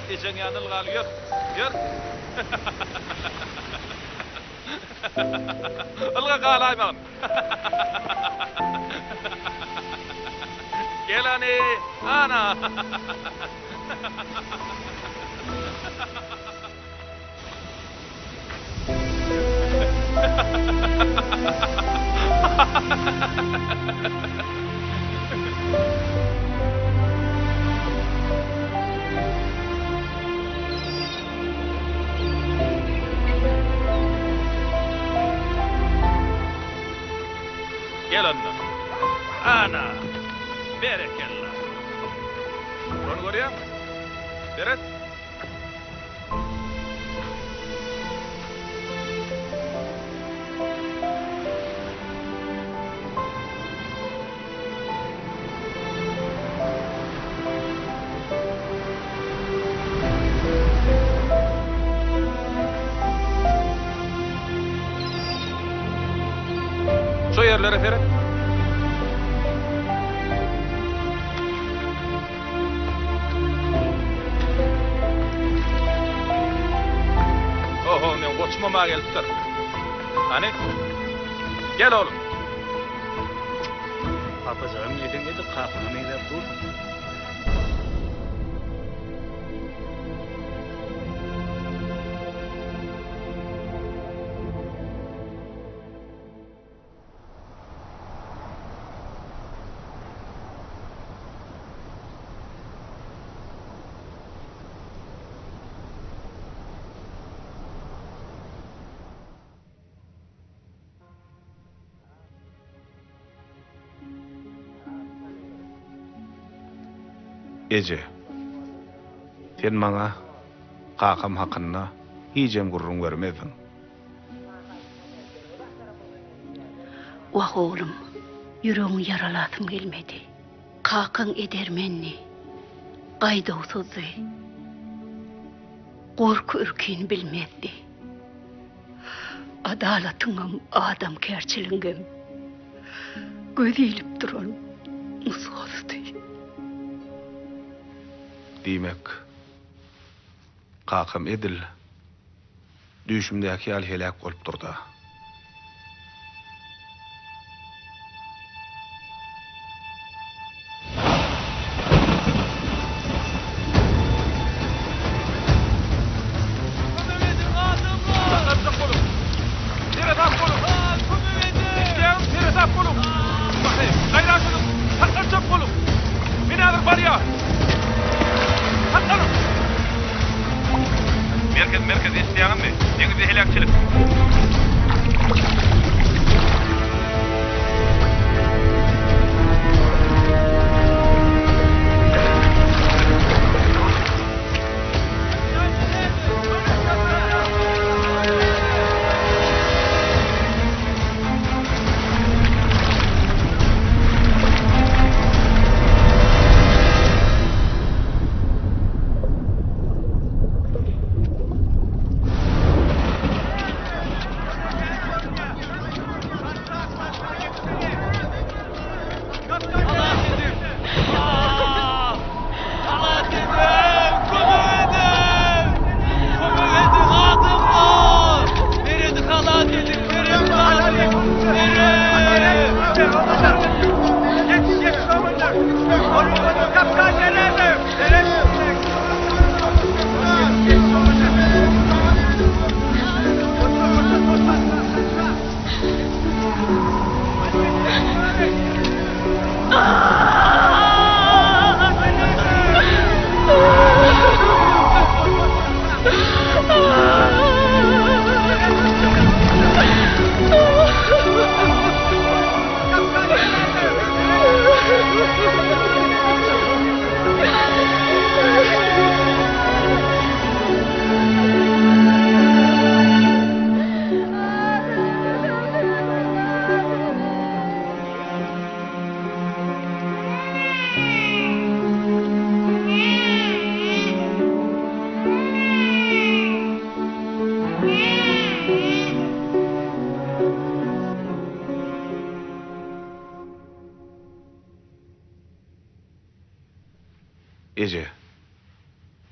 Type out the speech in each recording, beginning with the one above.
Ejeň ýanyna ylgaly ýör. Ýör. Ylga galaýmagyn. Gel hany, ana. Gel onda. Ana! Berekella! Şony görýäňmi? Seret! Şu ýerlere seret. Oho, meň goçumam-a gelipdir. Hany, gel oglum. Papajygym diýseň edil kakaňa meňzäp dursuň. Eje, sen maňa kakam hakynda hijem gürrüň bermezdiň. Wah, oglum, ýüregiňi ýaralasym gelmedi. Kakaň edermendi, gaýduwsyzdy. Gorky-ürkini bilmezdi. Adalatyňam, adamkärçiligiňem göz ilip duran nusgasydy. Diýmek, kakam edil Düýşümdäki ýaly heläk bolupdyr-da. Kömek ediň, adamlar! Saklanjak boluň! Seresap boluň! Kömek ediň! Eşidýäňmi? Seresap boluň! Baky, gaýrat ediň! Saklanjak boluň! Men häzir barýan! Saklanyň! Merkez, merkez, eşidýäňizmi? Deňizde heläkçilik!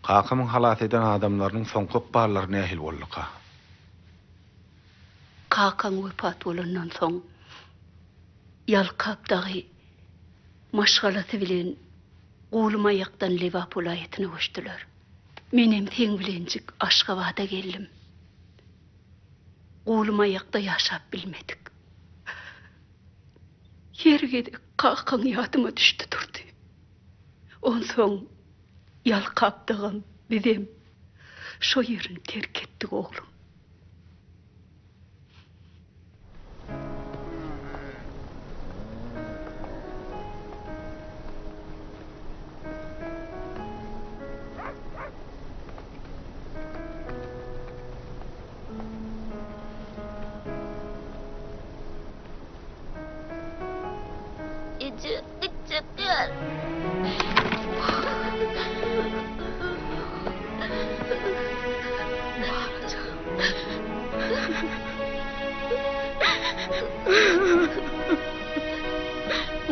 Kakamyň halas eden adamlarynyň soňky ykballary nähili bolduka? Kakaň wepat bolandan soň, Ýalkap dagy maşgalasy bilen Guwlymaýakdan Lebap welaýatyna göçdüler. Menem seň bilenjik Aşgabada geldim. Guwlymaýakda ýaşap bilmedik. Her gezek kakaň ýadyma düşdi durdy. Onsoň Ýalkap dagam, bizem şo ýerini terk etdik oglum. Eje, gitjek däl.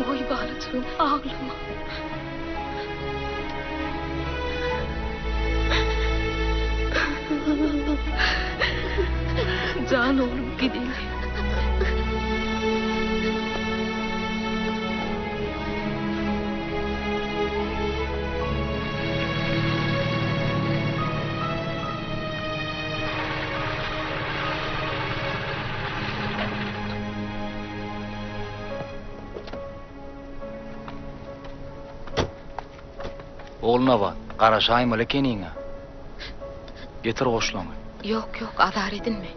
Goý balajygym, aglama. Jan oglum gideli. Ogulnabat, garaşaýmaly ekeniň-ä. Getir goşlaňy. Ýok, ýok, azar edinme.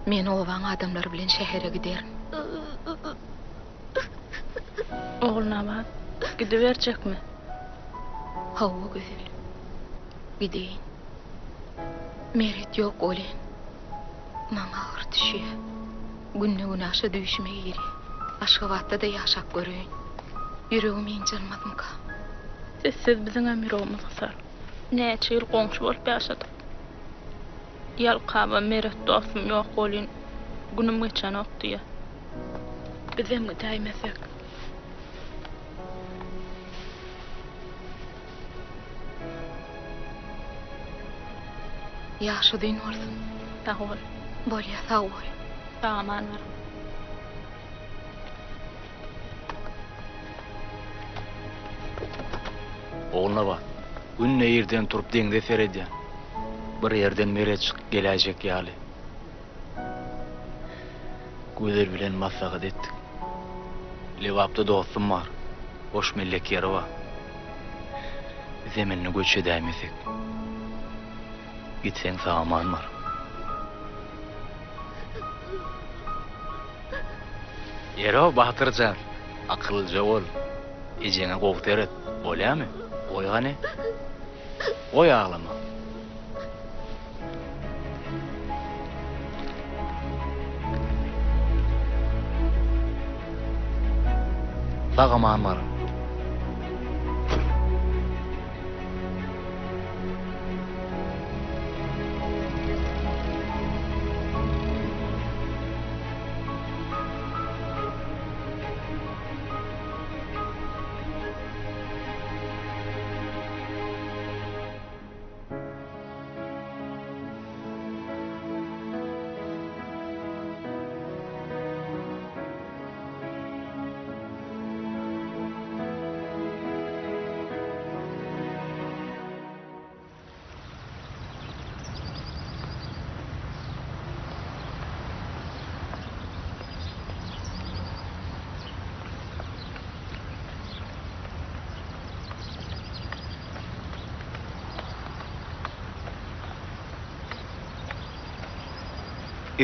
Men obaň adamlary bilen şähere giderin. Ogulnabat, gidiberjekmi? Hawa, Gözel. Gideýin. Meret ýok welin, maňa agyr düşýä. Günde-günaşa düýşüme girýä. Aşgabatda-da ýaşap göreýin. Ýüregim ynjalmazmyka? Sizsiz biziňem ýüregimiz gysar. Näçe ýyl goňşy bolup ýaşadyk. Ýalkaba Meret dostum ýok welin, günüm geçenok diýýä. Bizem gidäýmesek. Ýaş uzyn bolsun. Sag bol. Bolýa, sag bol. Sag-aman bar. Ogulnabat, günde irden turup deňze seredýän. Bir ýerden meret çykyp geläýjek ýaly. Gözel bilen maslahat etdik. Lebapda dostum bar. Boş mellek ýeri bar. Bizem indi göç edäýmesek. Gitseň sag-aman bar. Ýeri-ow, Batyr jan, akyllyja bol. Ejeňe gowy seret, bolýamy? Goý hany. Goý aglama. Sag-aman baryň.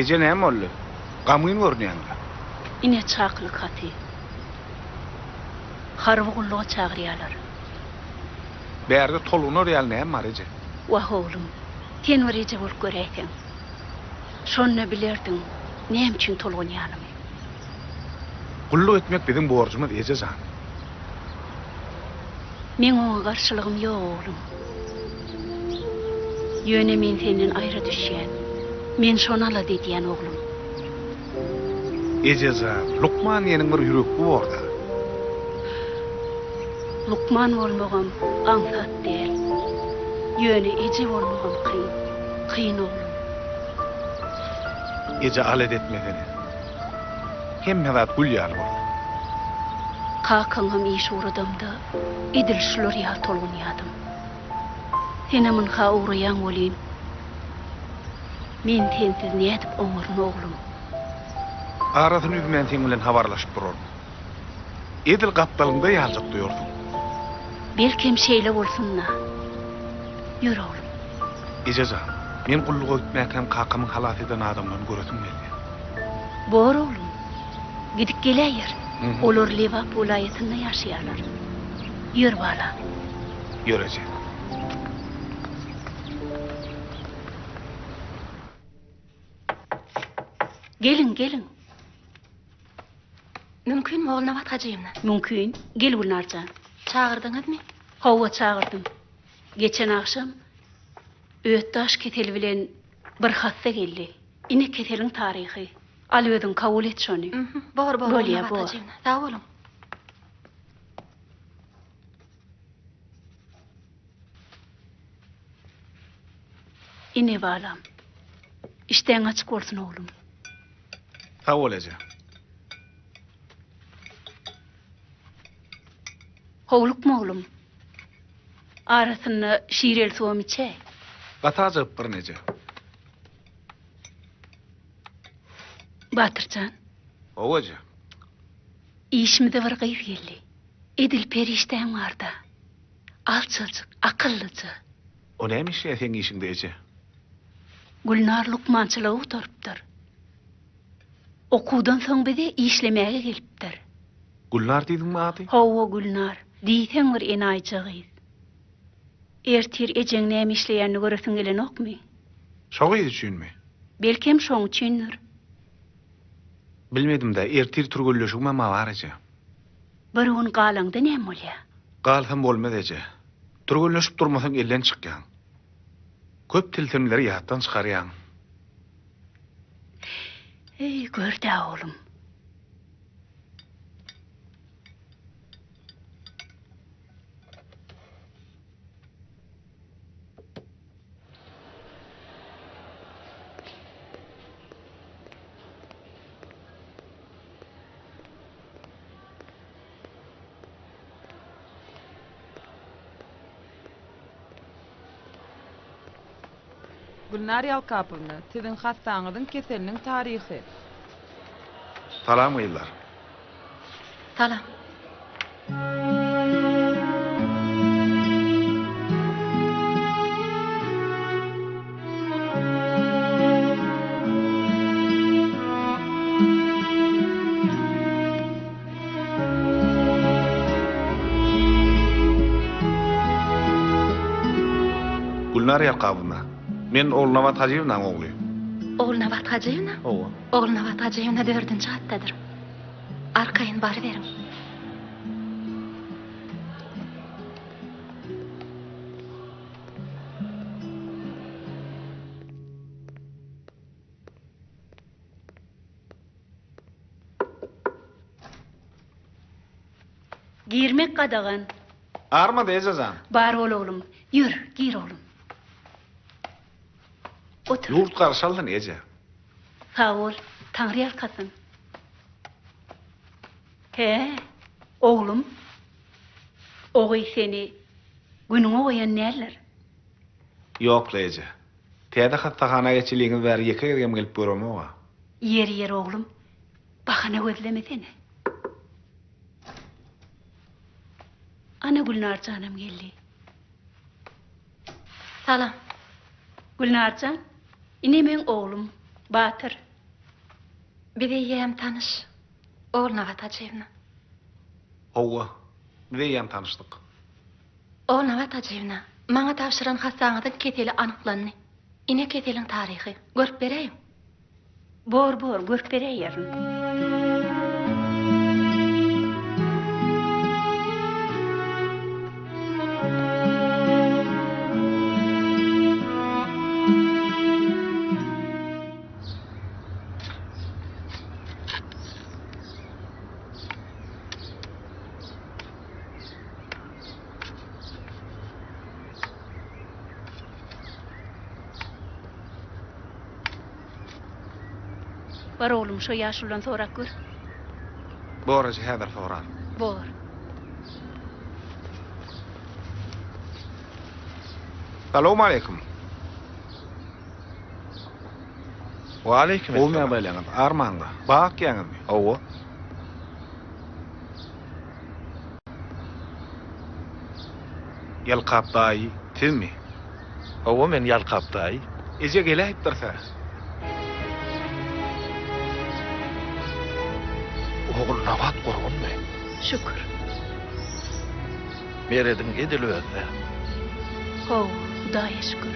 Eje näme boldy? Gamgyn görünýäňdä. Ine çakylyk haty. Harby gulluga çagyrýalar. Bärde tolgunar ýaly näme bar eje? Wah oglum, sen bir eje bolup göräýseň. Şonda bilerdiň näme üçin tolgunýanymy. Gulluk etmek biziň borjumyz eje jan. Meň oňa garşylygym ýok oglum. Ýöne men senden aýra düşýän. Men şony alada edýän oglum. Eje jan, lukman diýeniň bir ýürekli borda. Lukman bolmagam aňsat däl. Ýöne eje bolmagam kyn. Kyn oglum. Eje alada etmesene. Hemme zat gül ýaly bolar. Kakaňam işe ugradamda edil şular ýaly tolgunýadym. Senem ynha ugraýaň welin, men sensiz nädip oňaryn oglum. Arasyny üzmän seň bilen habarlaşyp duraryn. Edil gapdalyňda ýaljak duýarsyň. Belkem şeýle bolsun-da. Ýör oglum. Eje jan, men gulluga gitmäkäm kakamyň halas eden adamlaryny göresim gelýär. Bor oglum. Gidip geläýer. Olar Lebap welaýatynda ýaşaýarlar. Ýör balam. Ýör eje. Geliň, geliň. Mümkinmi, Ogulnabat Hajyýewna? Mümkin. Gel Gülnar jan. Çagyrdyňyzmy? Hawa, çagyrdym. Geçen agşam öt-daş keseli bilen bir hassa geldi. Ine keseliň taryhy. Al özüň kabul et şony. Bor, bor, Bolýa, Ogulnabat bor. Hajyýewna. Sag boluň. Ine balam. Işdäň açyk bolsun oglum. Sag bol eje. Howlukma oglum. Arasynda şireli suwam içäý. Gaty ajygypdyryn eje. Batyr jan. Hawa eje. Işimize bir gyz geldi. Edil perişdäň barda. Alçajyk, akyllyja. O näme işleýär seň işiňde eje? Gülnar lukmançylygy gutarypdyr. Okuwdan soň bize işlemäge gelipdir. Gülnar diýdiňmi ady? Hawa, Gülnar. Diýseň bir enaýyja gyz. Ertir ejeň näme işleýänini göresiň gelenokmy? Şo gyz üçinmi? Belkem şoň üçindir. Bilmedim-dä, ertir türgenleşigimem bar eje. Bir gün galaňda näme bolýa? Galsam bolmaz eje. Türgenleşip durmasaň elden çykýaň. Köp tilsimleri ýatdan çykarýaň. Eý, gör-dä oglum. Gülnar Ýalkapowna, siziň hassaňyzyň keseliniň taryhy. Salam gyzlar. Salam. Gülnar Ýalkabowna, men Ogulnabat Hajyýewnaň ogly. Ogulnabat Hajyýewna? Hawa. Ogulnabat Hajyýewna dördünji gatdadyr. Arkaýyn baryberiň. Girmek gadagan. Armady, eje jan. Bar bol oglum. Ýör, gir oglum. Otur. Ýurt garşy alsyn, eje. Sag bol, Taňry ýalkasyn. Hä, oglum. O gyz seni günüňe goýan däldir. Ýok-la, eje. Täze hassahana geçeliňiz bäri ýeke gezegem gelip göremog-a. Ýeri, ýeri, oglum. Bahana gözlemesene. Ana Gülnar janam geldi. Salam. Gülnar jan, ine meň oglum, Batyr. Biz eýýäm tanyş, Ogulnabat Hajyýewna. Hawa, biz eýýäm tanyşdyk. Ogulnabat Hajyýewna, maňa tabşyran hassaňyzyň keseli anyklandy. Ine keseliň taryhy. Görüp beräýiň. Bor, bor, görüp beräýerin. Bar oglum, şo ýaşuludan sorap gör. Bor eje, häzir soraryn. Bor. Salowmaleýkim. Waleýkim Gowy essalam. ýagdaýlaryňyz, armaňda. Bag ekýäňizmi? Hawa. Ýalkap daýy, sizmi? Hawa, men Ýalkap daýy. Eje geläýipdir-sä. Ogulnabat gurgunmy? Şükür. Merediň edil özüne. Hawa, Hudaýa şükür.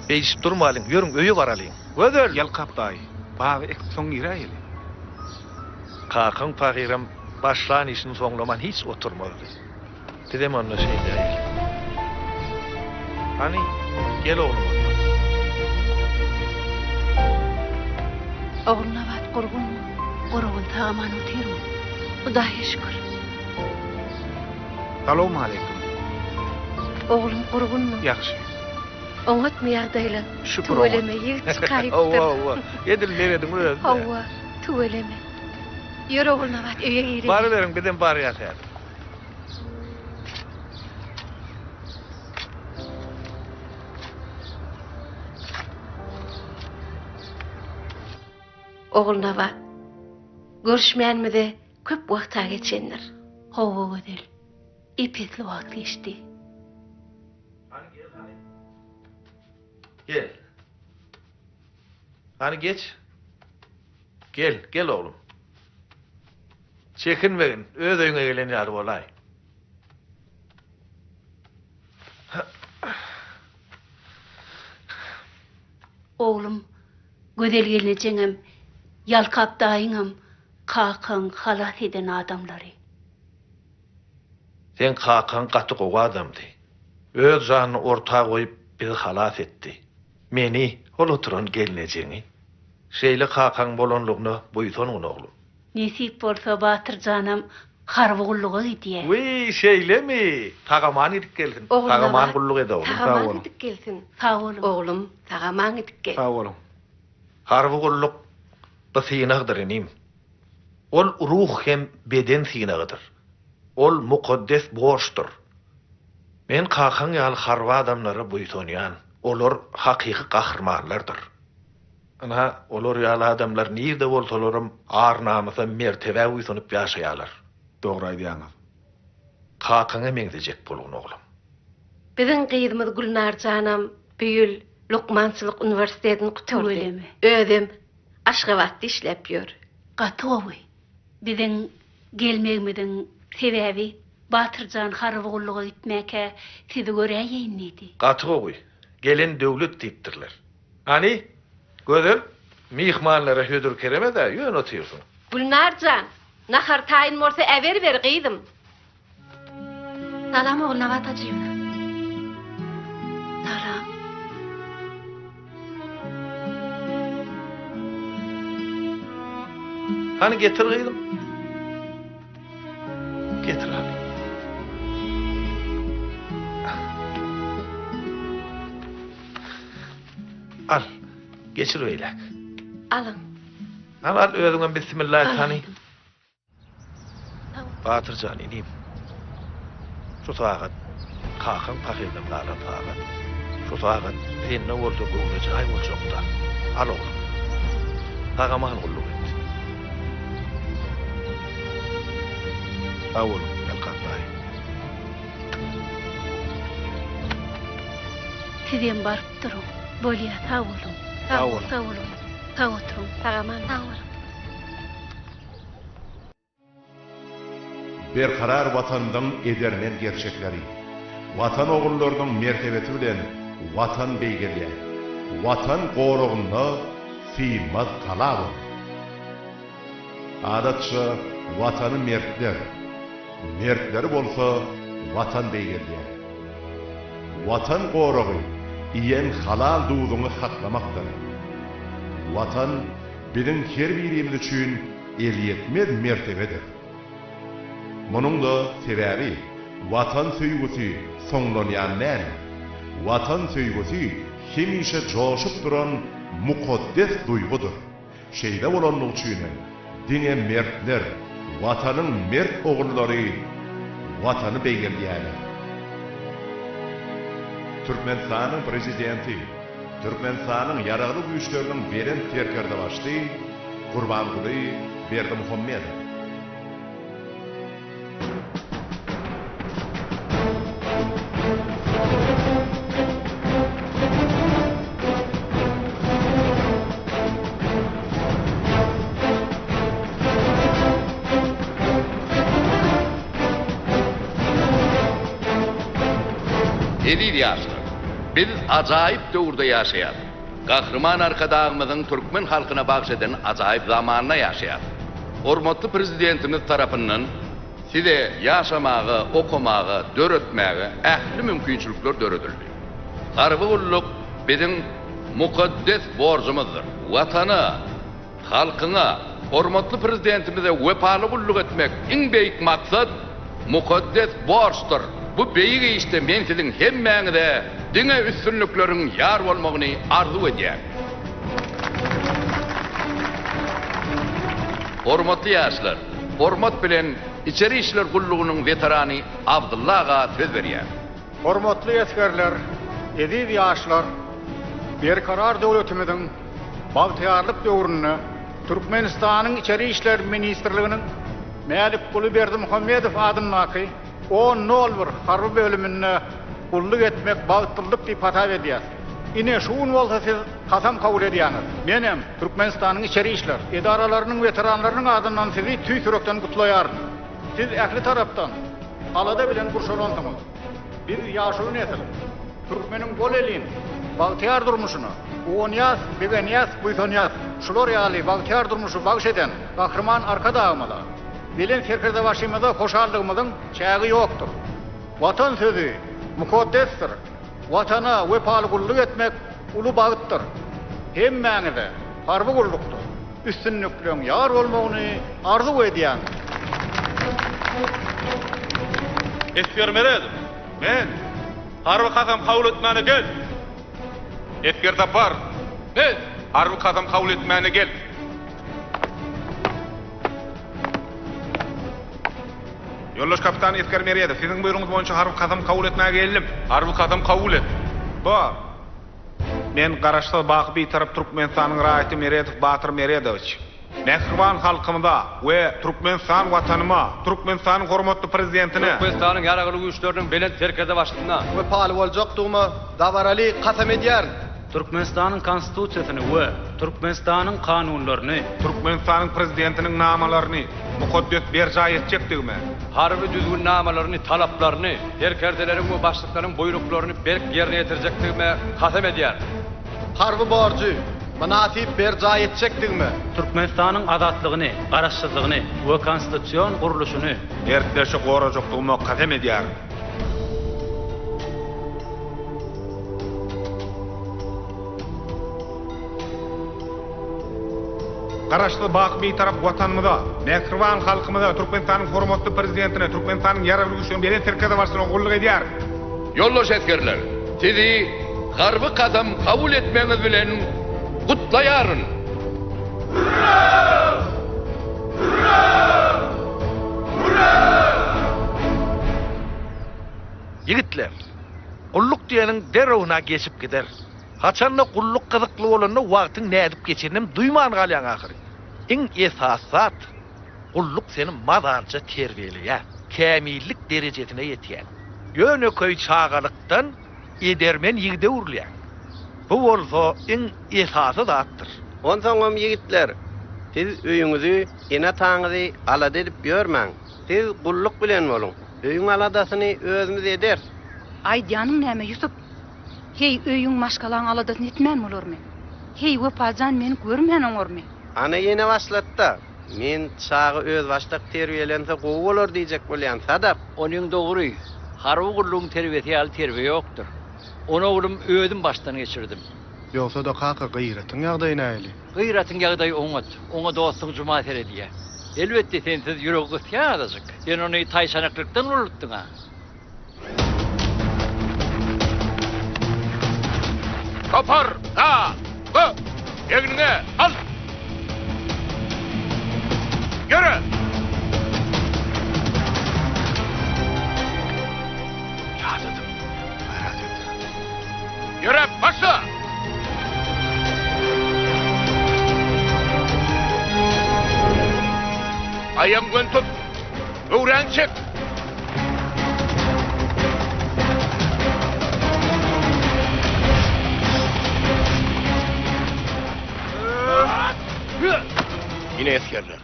Beýdişip durmalyň, ýörüň öýe baralyň. Gözel! Ýalkap daýy, bagy ekip soň giräýeli. Kakaň pahyram başlan işini soňlaman hiç oturmazdy. Bizem onda şeýdäýeli. Hany, gel oglum onda. Ogulnabat gurgunmy? Gurgun, sag-aman otyrmy? Hudaýa şükür. Salowmaleýkim. Oglum gurgunmy? Ýagşy. Oňatmy ýagdaýlar? Şükür oňat. Tüweleme ýigit çykaýypdyr. Hawa, hawa. Edil Merediň özi-dä. Hawa, tüweleme. Ýör Ogulnabat öýe gireli. Baryberiň, bizem barýas häzir. Ogulnabat, görüşmänimize köp wagt-a geçendir. Hawa Gözel, ep-esli wagt geçdi. Hany gel hany. Gel. Hany geç. Gel, gel oglum. Çekinmegin, öz öýüňe gelen ýaly bolaý. Oglum, Gözel gelnejeňem, Ýalkap daýyňam kakaň halas eden adamlary. Seň kakaň gaty gowy adamdy. Öz janyny orta goýup bizi halas etdi. Meni, hol oturan gelnejeňi. Şeýle kakaň bolanlygyna buýsangyn oglum. Nesip bolsa Batyr janam harby gulluga gidýä. Wiý, şeýlemi? Sag-aman gidip gelsin. Sag-aman gulluk et oglum. Sag-aman gidip gelsin. Sag boluň. Oglum, sag-aman gidip gel. Sag boluň. Harby gulluk bu synagdyr inim. Ol ruh hem beden synagydyr. Ol mukaddes borçdur. Men kakaň ýaly harby adamlara buýsanýan. Olar hakyky gahrymanlardyr. Ynha, olar ýaly adamlar nirde bolsalaram ar-namysa, mertebä buýsanyp ýaşaýarlar. Dogry aýdýaňyz. Kakaňa meňzejek bolgun, oglum. Biziň gyzymyz Gülnar janam bu ýyl lukmançylyk uniwersitetini gutardy. Tüweleme. Özem Aşgabatda işläp ýör. Gaty gowy. Biziň gelmegimiziň sebäbi Batyrjan harby gulluga gitmäkä sizi göräýeýin diýdi. Gaty gowy. Gelen döwlet diýipdirler. Hany, Gözel, myhmanlara hödür-kerem ed-ä, ýöne otyrsyň. Gülnar jan, nahar taýyn bolsa äberiber, gyzym. Salam, Ogulnabat Hajyýewna. Salam. Hany, getir, gyzym. Getir hany. Al, geçir beýläk. Alyň. Al, al, özüňem bissimilla et hany. Batyr jan, inim. Şu sagat kakaň pahyrdan galan sagat. Şu sagat sende bolsa göwne jaý boljakda. Al oglum. Sag-aman gulluk et. Sag boluň, Ýalkap daýy. Sizem baryp duruň. Bolýa, sag boluň. Sag boluň. Sag boluň. Sag oturyň. Sag-aman. Sag boluň. Berkarar Watanymyzyň edermen gerçekleri, Watan ogullarynyň mertebesi bilen Watan beýgelýär, Watan goragynda synmaz gala bolýar. Adatça, Watany mertler, mertleri bolsa Watan beýgeldýär. Watan goragy iýen halal duzuňy saklamakdyr. Watan biziň her birimiz üçin elýetmez mertebedir. Munuň-da sebäbi Watan söýgüsi soňlanýan däl. Watan söýgüsi hemişe joşup duran mukaddes duýgudyr. Şeýle bolanlygy üçin hem diňe mertler, Watanyň mert ogullary Watany beýgeldýärler. Türkmenistanyň Prezidenti, Türkmenistanyň Ýaragly Güýçleriniň Belent Serkerdebaşysy Gurbanguly Berdimuhamedow. Eziz ýaşlar, biz ajaýyp döwürde ýaşaýarys. Gahryman Arkadagymyzyň türkmen halkyna bagyş eden ajaýyp zamanynda ýaşaýarys. Hormatly Prezidentimiz tarapyndan size ýaşamaga, okamaga, döretmäge ähli mümkinçilikler döredildi. Harby gulluk biziň mukaddes borjumyzdyr. Watana, halkyňa, hormatly Prezidentimize wepaly gulluk etmek iň beýik maksat, mukaddes borçdur. Bu beýik işde men siziň hemmäňize diňe üstünlikleriň ýar bolmagyny arzuw edýän. Hormatly ýaşlar, hormat bilen Içeri işler gullugynyň weterany Abdylla aga söz berýär. Hormatly esgerler, eziz ýaşlar, Berkarar döwletimiziň bagtyýarlyk döwründe Türkmenistanyň Içeri işler ministrliginiň Mälikguly Berdimuhamedow adyndaky On nol bir harby bölüminde gulluk etmek bagtlylyk diýip hasap edýäs. Ine, şu gün bolsa siz kasam kabul edýäňiz. Menem Türkmenistanyň içeri işler edaralarynyň weteranlarynyň adyndan sizi tüýs ýürekden gutlaýaryn. Siz ähli tarapdan alada bilen gurşalansyňyz. Biz ýaşuly nesil, türkmeniň bol-elin, bagtyýar durmuşyna guwanýas, begenýäs, buýsanýas. Şular ýaly bagtyýar durmuşy bagyş eden Gahryman Arkadagymyza, Belent Serkerdebaşymyza hoşallygymyzyň çägi ýokdur. Watan sözi mukaddesdir. Watana wepaly gulluk etmek uly bagtdyr. Hemmäňize harby gullukda üstünlikleň ýar bolmagyny arzuw edýän. Esger Meredow, men! Harby kasam kabul etmäne gel! Esger Sapar, men! Harby kasam kabul etmäne gel! Ýoldaş kapitan Esger Meredow, siziň buýrugyňyz boýunça harby kasam kabul etmäge geldim. Harby kasam kabul et. Bar. Men Garaşsyz baky Bitarap Türkmenistanyň raýaty Meredow Batyr Meredowiç. Mähriban halkymyza we Türkmenistan Watanyma, Türkmenistanyň hormatly Prezidentine. Türkmenistanyň Ýaragly Güýçleriniň Belent Serkerdebaşysyna. Wepaly boljakdygyma dabaraly kasam edýärin. Türkmenistanyň Konstitusiýasyny we Türkmenistanyň kanunlaryny. Türkmenistanyň Prezidentiniň namalaryny mukaddes berjaý etjekdigime. Harby düzgünnamalaryny, talaplaryny, serkerdeleriň we başlyklaryň buýruklaryny berk ýerine ýetirjekdigime kasam edýärin. Harby borjy mynasyp berjaý etjekdigime. Türkmenistanyň azatlygyny, garaşsyzlygyny we konstitusion gurluşyny. Mertlerçe gorajakdygyma kasam edýärin. Garaşsyz, baky Bitarap Watanymyza, mähriban halkymyza, Türkmenistanyň hormatly Prezidentine, Türkmenistanyň Ýaragly Güýçleriniň Belent Serkerdebaşysyna gulluk edýärin. Ýoldaş esgerler, sizi harby kasam kabul etmegiňiz bilen gutlaýaryn! Hurra! Hurra! Hurra! Ýigitler, gulluk diýeniň derrewine geçip gider. Haçanda gulluk gyzykly bolanda wagtyň nädip geçeninem duýman galýaň ahyry. Iň esasy zat, gulluk seni mazalyja terbiýeleýär, kämillik derejesine ýetýäň. Ýönekeý çagalykdan edermen ýigide öwrülýäň. Bu bolsa iň esasy zatdyr. Onsoňam ýigitler, siz öýüňizi, ene-ataňyzy alada edip ýörmäň. Siz gulluk bilen boluň. Öýüň aladasyny özümiz ederis. Aýdýanyň näme, Ýusup? Heý, öýüň, maşgalaň aladasyny etmän bolarmy? Heý, Wepa jan meni görmän oňarmy? Ana ýene başlady-da. Men çaga özbaşdak terbiýelense gowy bolar diýjek bolýan, Sadap. Onyň dogry. Harby gullugyň terbiýesi ýaly terbiýe ýokdur. Ony oglum özüm başdan geçirdim. Ýogsa-da kaka Gyratyň ýagdaýy nähili? Gyratyň ýagdaýy oňat. Oňa dostuň Juma seredýä. Elbetde sensiz ýüregi gysýar azajyk. Sen ony taýçanaklykdan ulaltdyň-a. Topar, ga, gö, egniňe al! Aýagyňy göni tut! Göwräňi çek! Ine esgerler.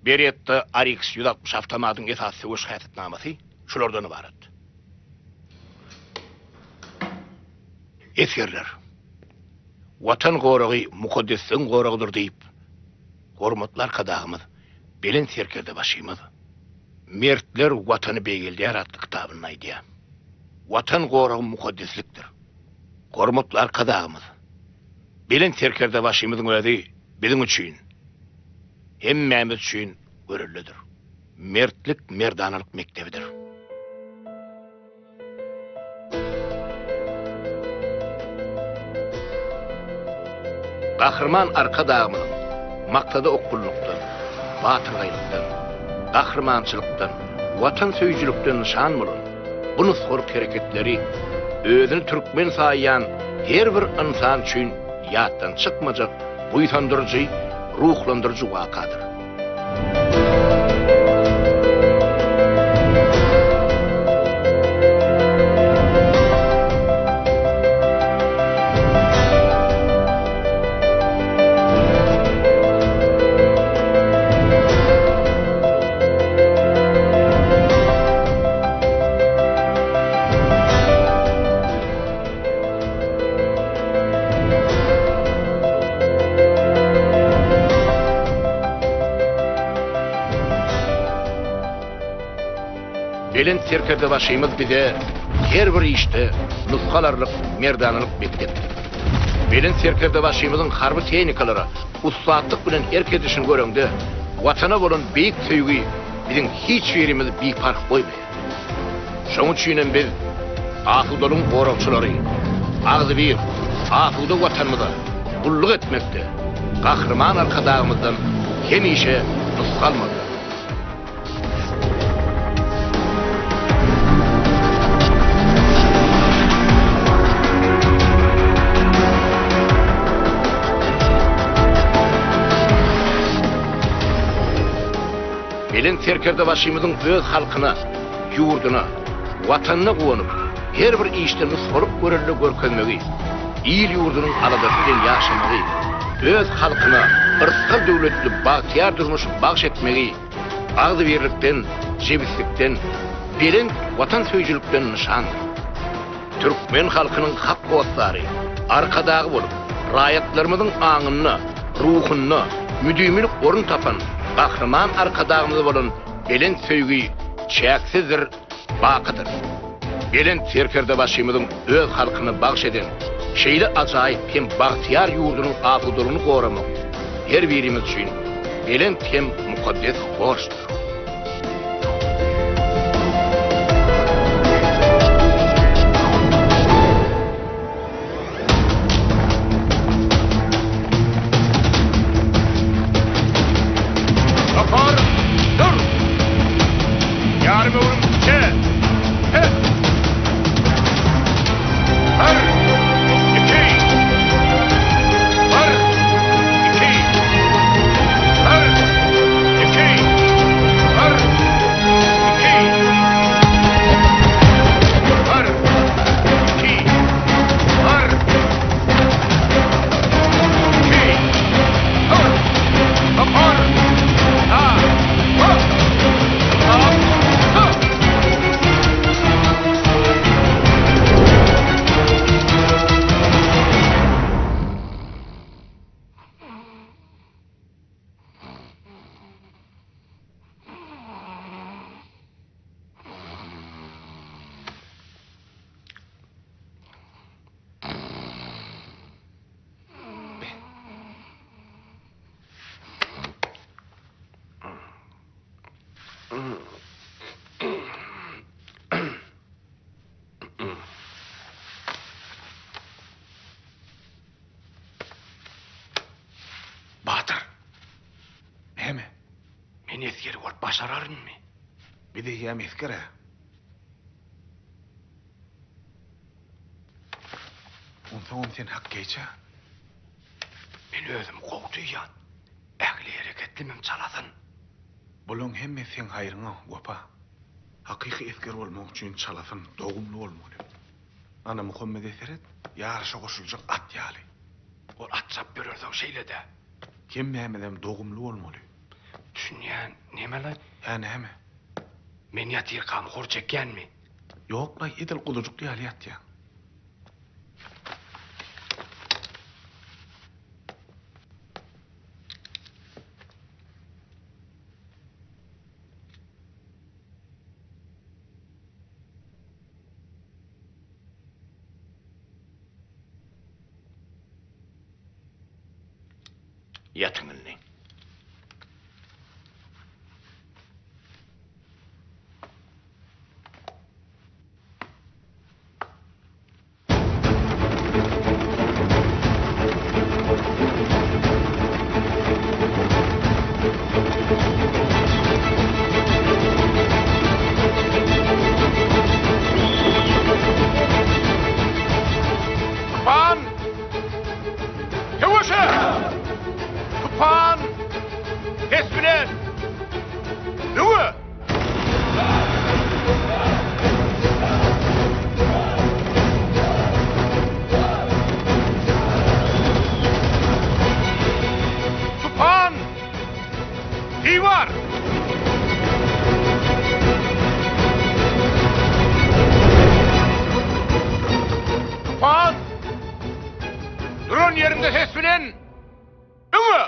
Beretta RX 160 awtomatyň esasy söweş häsiýetnamasy şulardan ybarat. Esgerler. Watan goragy mukaddesligiň goragydyr diýip, hormatly Arkadagymyz, Belent Serkerdebaşymyz Mertler Watany beýgeldýär atly kitabynda aýdýar. Watan goragy mukaddeslikdir. Hormatly Arkadagymyz, Belent Serkerdebaşymyzyň özi biziň üçin, hemmämiz üçin göreldedir. Mertlik merdanalyk mekdebidir. Gahryman Arkadagymyzyň maksada okgunlykdan, batyrgaýlykdan, gahrymançylykdan, watansöýüjilikden nyşan bolan bu nusgalyk hereketleri özüni türkmen saýýan her bir ynsan üçin ýatdan çykmajak buýsandyryjy, ruhlandyryjy wakadyr. Belent Serkerdebaşymyz bize her bir işde nusga alarlyk merdanalyk mekdepdir. Belent Serkerdebaşymyzyň harby tehnikalara ussatlyk bilen erk edişini göreňde, Watana bolan beýik söýgi biziň hiç birimizi biparh goýmaýar. Şonuň üçin hem biz, asudalygyň goragçylary, agzybir, asuda Watanymyza gulluk etmekde Gahryman Arkadagymyzdan hemişe nusga almalydyrys. Belent Serkerdebaşymyzyň öz halkyna, ýurduna, Watanyna guwanyp, her bir işde nusgalyk görelde görkezmegi, il-ýurdunyň aladasy bilen ýaşamagy, öz halkyna yrsgal-döwletli bagtyýar durmuşy bagş etmegi agzybirlikden, jebislikden, belent watansöýüjilikden nyşandyr. Türkmen halkynyň hak hossary, Arkadagy bolup, raýatlarymyzyň aňynda, ruhunda müdimilik orun tapan Gahryman Arkadagymyza bolan belent söýgi çäksizdir, bakydyr. Belent Serkerdebaşymyzyň öz halkyna bagyş eden şeýle ajaýyp hem bagtyýar ýurdunyň asudalygyny goramak her birimiz üçin belent hem mukaddes borçdur. Topar, dur! Ýarym öwrüm çe, pes! Bir, iki, bir, iki, bir, iki, bir, iki, bir, iki, bir, iki, dur, topar, ta, hop, hop, hop. Batyr. Näme? Men esger bolup başararynmy? Biz eýýäm esger-ä. Onsoňam sen hokkeýçi-ä. Men özümi gowy duýýan. Ähli hereketlimem çalasyn. Bulaň hemmesi seň haýryňa, Wepa. Hakyky esger bolmak üçin çalasyn, dogumly bolmaly. Ana, Muhammede seret, ýaryşa goşuljak at ýaly. Ol at çapyp ýörersoň şeýle-dä. Hemmämizem dogumly bolmaly. Düşünýän, neme-laý? Hä, näme? Men ýatyrkam hor çekýänmi? Ýok-laý, edil guzujyk ýaly ýatýaň. Ýatyň indi. Tupan! Söweşe! Tupan! Ses bilen! Öňe! Tupan! Diwar! Tupan! Duran ýeriňde ses bilen öňe!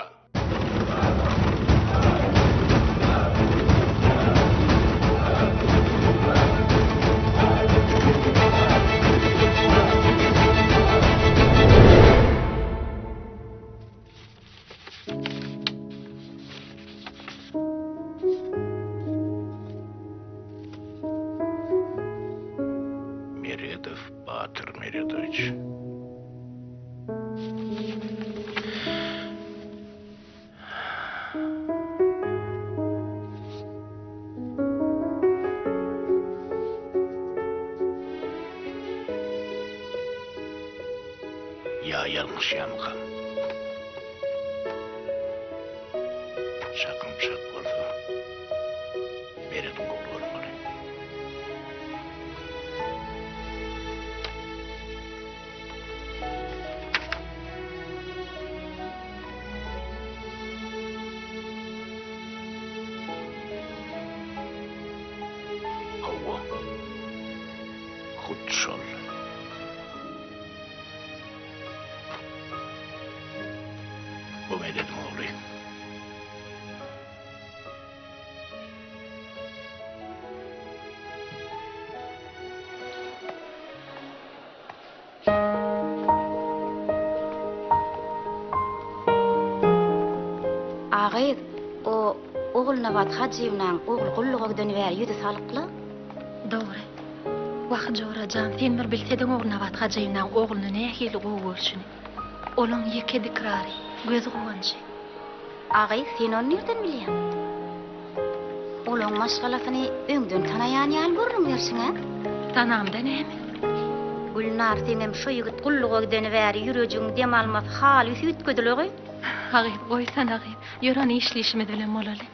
Meredow Batyr Meredowiç. Ýa ýalňyşýamykam? Çakym çak bolsa, Merediň ogly bolmaly. Hawa, hut şol. Bu Medediň ogly. A gyz, o Ogulnabat Hajyýewnaň ogly gulluga gideni bäri ýüzi salykla. Dogry. Wah, jora jan, sen bir bilsediň Ogulnabat Hajyýewnaň ogluny nähili gowy görşüni. Olaň ýeke dikrary, göz guwanjy. A gyz, sen ony nirden bilýäň? Olaň maşgalasyny öňden tanaýan ýaly gürrüň berşiň-ä? Tanamda näme? Gülnar, seňem şo ýigit gulluga gideni bäri ýürejigiň dem almasy halys üýtgedi-le gyz. A gyz, goýsana gyz, ýör ony işli işimiz bilen bolaly.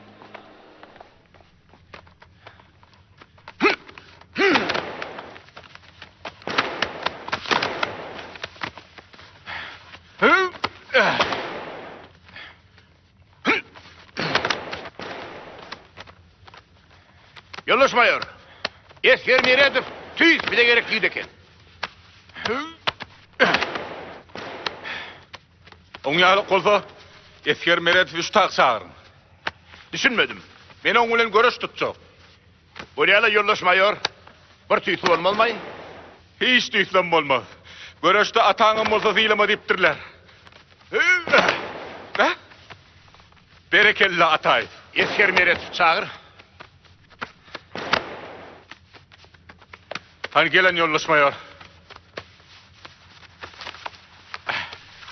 Ýoldaş maýor, esger Meredow tüýs bize gerek ýigit eken. Oň ýaly bolsa, esger Meredowy şu tak çagyryň. Düşünmedim. Men oň bilen göreş tutjak. Bolýa-la, ýoldaş maýor. Bir tüýsli bolmazmaý? Hiç tüýslem bolmaz. Göreşde ataňam bolsa sylama diýipdirler. Bä? Berekella, Ataýew. Esger Meredowy çagyr. Hany gelen ýoldaş maýor.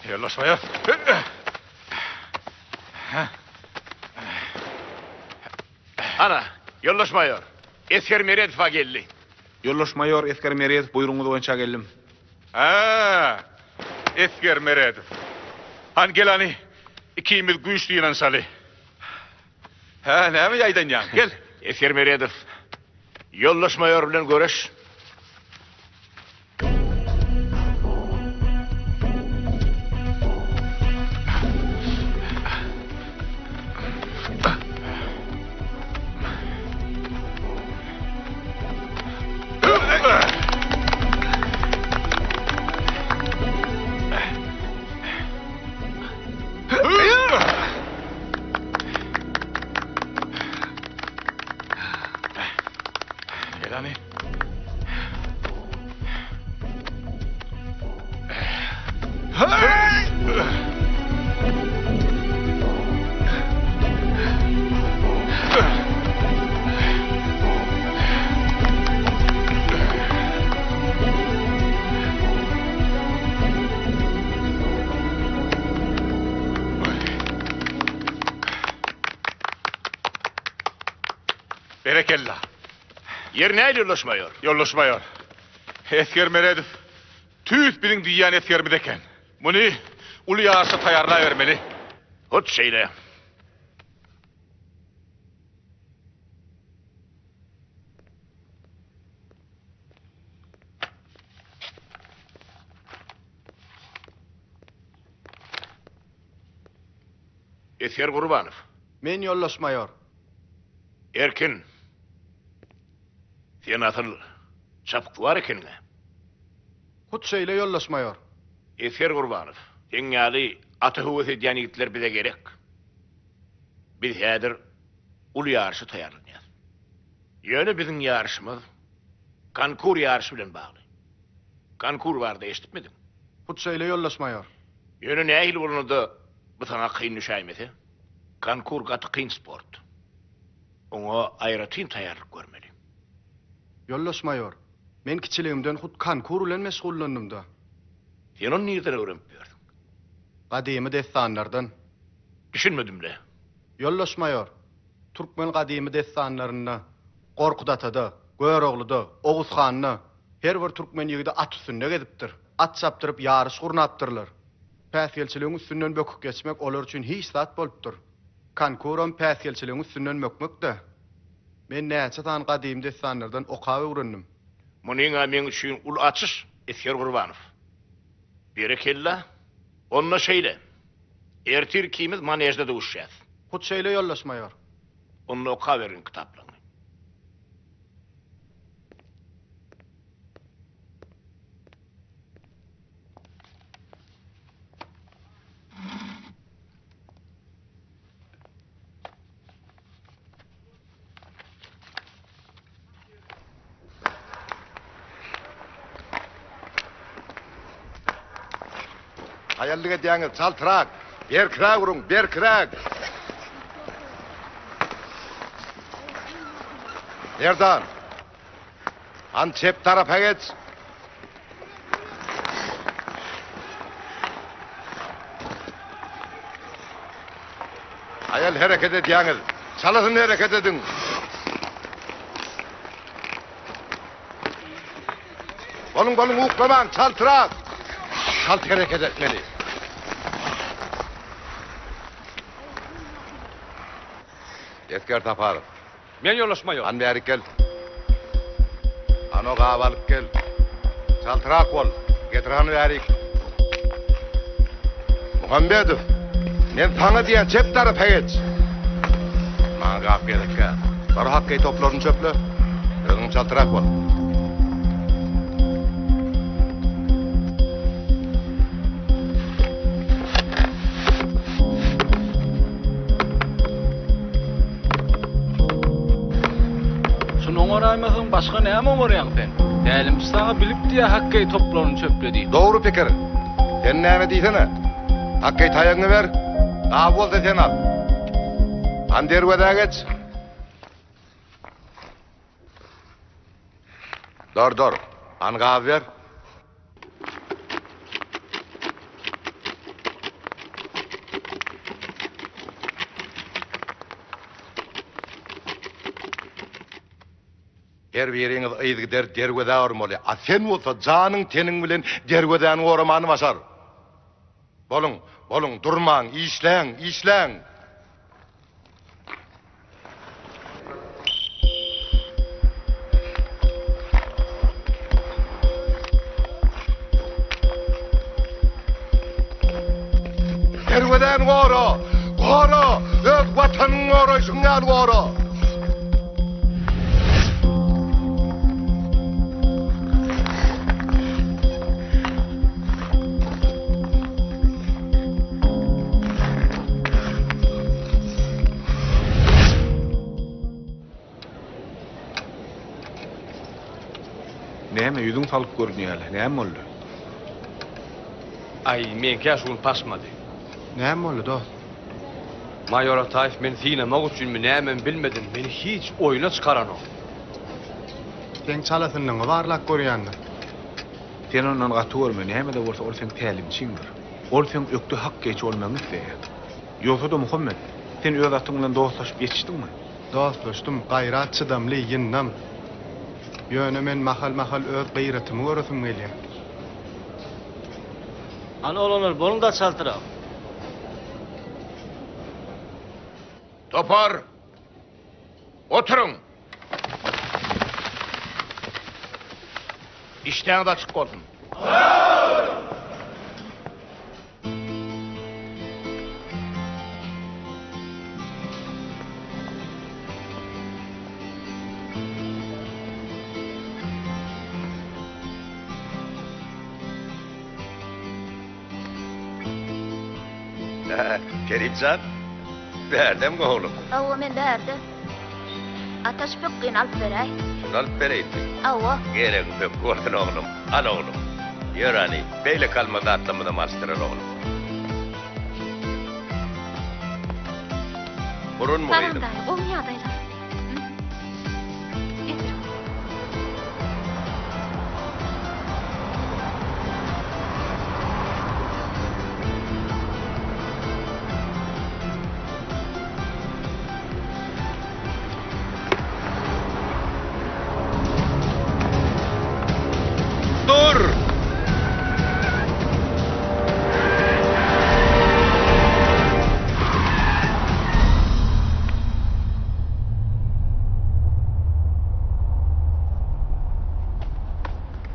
Ýoldaş maýor. Ana, ýoldaş maýor, esger Meredow-a geldi. Ýoldaş maýor, esger Meredow buýrugyňyz boýunça geldim. Hä, esger Meredow. Hany gel hany, ikimiz güýç synanyşaly. Hä, näme ýaýdanýaň? Gel. Esger Meredow, ýoldaş maýor bilen görüş. Gel hany. Berekella. Ýeri nähili ýoldaş maýor? Ýoldaş maýor, esger Meredow tüýs biziň diýýän esgerimiz eken. Muny uly ýaryşa taýýarlabermeli. Hut şeýle. Esger Gurbanow. Men ýoldaş maýor. Erkin. Sen asyl çapyksuwar ekeniň-ä. Hut şeýle ýoldaş maýor. Esger Gurbanow, seň ýaly ata höwes edýän ýigitler bize gerek. Biz häzir uly ýaryşa taýýarlanýas. Ýöne biziň ýaryşymyz konkur ýaryşy bilen bagly. Konkur barada eşidipmidiň? Hut şeýle ýoldaş maýor. Ýöne nähili bolanda-da bu saňa kyn düşäýmese. Konkur gaty kyn sport. Oňa aýratyn taýýarlyk görmeli. Ýoldaş maýor, men kiçiligimden hut konkur bilen meşgullandym-da. Sen ony nirden öwrenip ýörsüň? Gadymy dessanlardan. Düşünmedim-le. Ýoldaş maýor, türkmen gadymy dessanlarynda Gorkut atada, Görogluda, Oguz handa her bir türkmen ýigidi at üstünde gezipdir. At çapdyryp ýaryş gurnapdyrlar. Päsgelçiligiň üstünden böküp geçmek olar üçin hiç zat bolupdyr. Konkuram päsgelçiligiň üstünden bökmek-dä. Men näçe sany gadymy dessanlardan okap öwrendim. Munyň-a meň üçin uly açyş, Esger Gurbanow. Berekella. Onda şeýle. Ertir ikimiz manežde duşuşýas. Hut şeýle, ýoldaş maýor. Onda okaberin kitaplaryňy. Haýallyk edýäňiz, çaltrak! Berkiräk uruň, berkiräk! Merdan! Han çep tarapa geç! Haýal hereket edýäňiz. Çalasyn hereket ediň. Boluň, boluň, uklamaň, çaltrak! Çalt hereket etmeli. Esger Saparow. Men ýoldaş maýor. Han bärik gel. Han o gaby alyp gel. Çaltrak bol. Getir hany bärik. Muhammedow. Men saňa diýýän çep tarapa geç. Maňa gap gerekkä. Bar hokkeý toplaryny çöple. Özüň çaltrak bol. Şuny oňaraýmasaň başga näme oňarýaň sen? Tälimçi saňa bilip diýýä hokkeý toplaryny çöple diýip. Dogry pikir. Sen näme diýsene. Hokkeý taýagyňy ber. Gaby bolsa sen al. Hany derwezä geç. Dur dur. Hany gaby ber. Her biriňiz yzygider derwezä urmaly, a sen bolsa janyň-teniň bilen derwezäni goramany başar. Boluň, boluň, durmaň, işläň, işläň! Derwezäni gora! Gora! Öz Watanyňy goraýşyň ýaly gora! Näme ýüzüň salyk görünýäle, näme boldy? Aý, meňkä şu gün paşmady. Näme boldy, dost? Maýor Ataýew meni synamak üçinmi, nämemi bilmedim, meni hiç oýuna çykaranok. Seň çalasynlygyňy barlap görýändir. Sen ondan gaty görme, näme-de bolsa ol seň tälimçiňdir. Ol seň ökde hokkeýçi bolmagyňy isleýär. Ýogsa-da, Muhammet, sen öz atyň bilen dostlaşyp ýetişdiňmi? Dostlaşdym, Gaýrat çydamly, ýyndam. Ýöne men mahal-mahal öz gyratymy göresim gelýär. Hany oglanlar, boluň-da çaltrak. Topar! Oturyň! Işdäňiz açyk bolsun. Kerimjan, bärdemi oglum? Hawa, men bärde. Ataş pökgini alyp beräý. Şuny alyp bereýinmi? Hawa. Geregiň pökgi bolsun oglum. Al oglum. Ýör hany, beýleki alma zatlarymyzam alyşdyrar oglum. Burunmy Salam gyzym? daýy, gowy ýagdaýlar. Getir. Dur!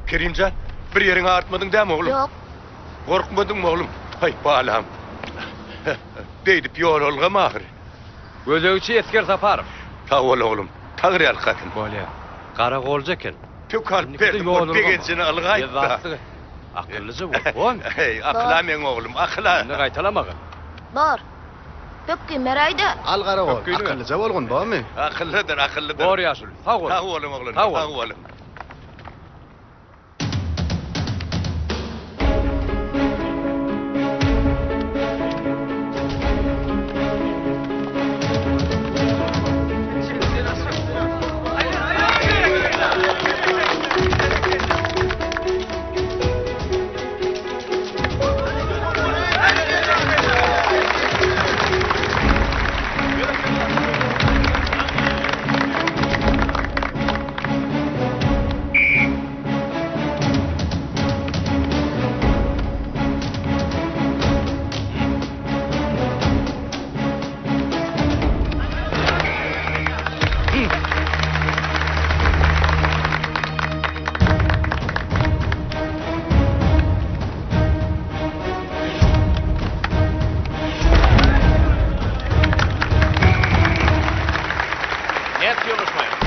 Kerimjan, bir ýeriňi agyrtmadyň dämi oglum? Ýok. Gorkmadyňmy oglum? Haý, balam. Beýdip ýol olgam ahyry. Gözegçi Esger Saparow. Sag bol oglum. Taňryýalkasyn. Bolýa. Garagolja eken. Pök alyp berdim, ol begenjini ylgaýypda. Akyllyja bol, bormy? Heý, akyla meň oglum, akyla. Indi gaýtalamagyn. Bor. Pökgin beräý-dä. Al garagol, akyllyja bolgun, bormy? Akyllydyr, akyllydyr. Bor ýaşuly, sag boluň. Sag boluň oglanlar, sag boluň. Nätdi ýoldaş maýor?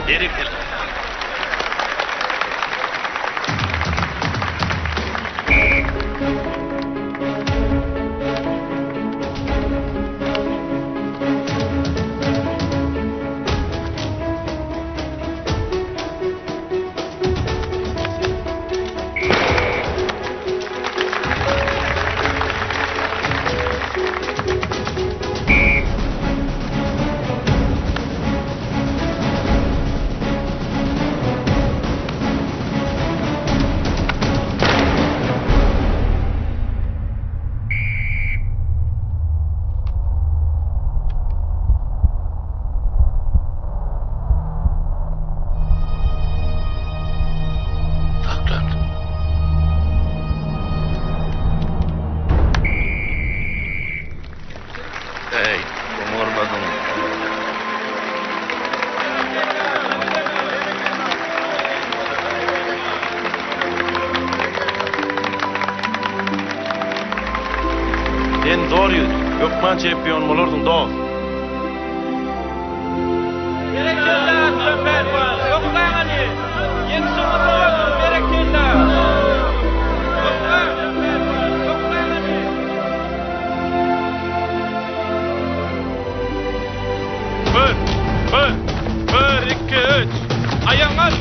Berekella. Hökman çempion bolarsyň, dost. Berekella Arslan pälwan! Ökläň hany! Ýeňşiňiz bolsun! Berekella! Ökle Arslan pälwan! Ökläň hany! Bir, bir, bir, iki, üç. Aýagyňy al!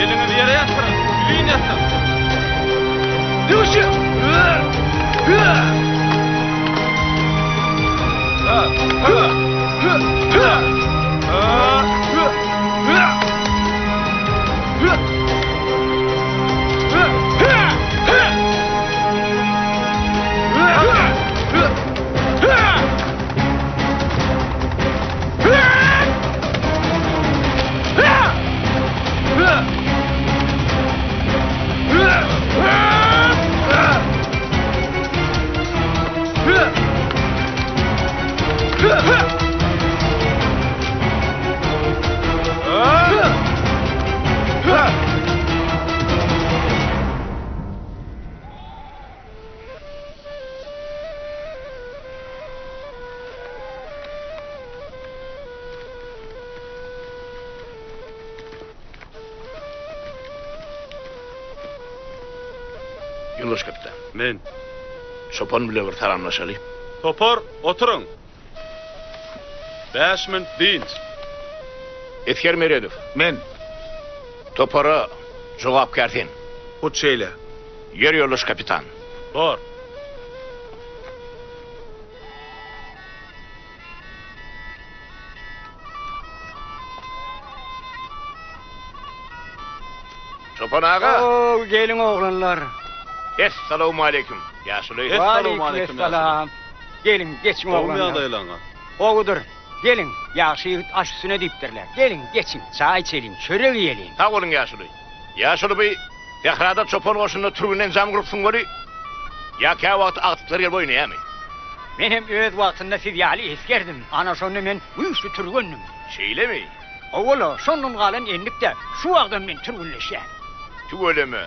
Eliňizi ýere ýatyryň, ýüzin ýatyň. Döwüşiň! Ýoldaş kapitan. Men. Çopan bile bir salamlaşaly. Topar, oturyň. Bäş minut dynç. Esger Meredow. Men. Topara jogapkär sen. Hut şeýle. Ýör ýoldaş kapitan. Bor. Çopan aga. Oo, geliň oglanlar. Essalawmaleýkim, ýaşuly. Waleýkim essalam. Geliň, geçiň oglanlar. Gowumy ýagdaýlaryňyz? Gowudyr. Geliň, ýagşy ýigit aş üstüne diýipdirler. Geliň, geçiň, çaý içeliň, çörek iýeliň. Sag boluň, ýaşuly. Ýaşuly bu sährada çopan goşunda türgün enjam gurupsyň weli, ýa käwagt agtyklar gelip oýnaýamy? Men hem öz wagtynda siz ýaly esgerdim. Ana şonda men güýçli türgendim. Şeýlemi? Hawa-la, şondan galan endik-dä, şu wagtam men türgenleşýän. Tüweleme,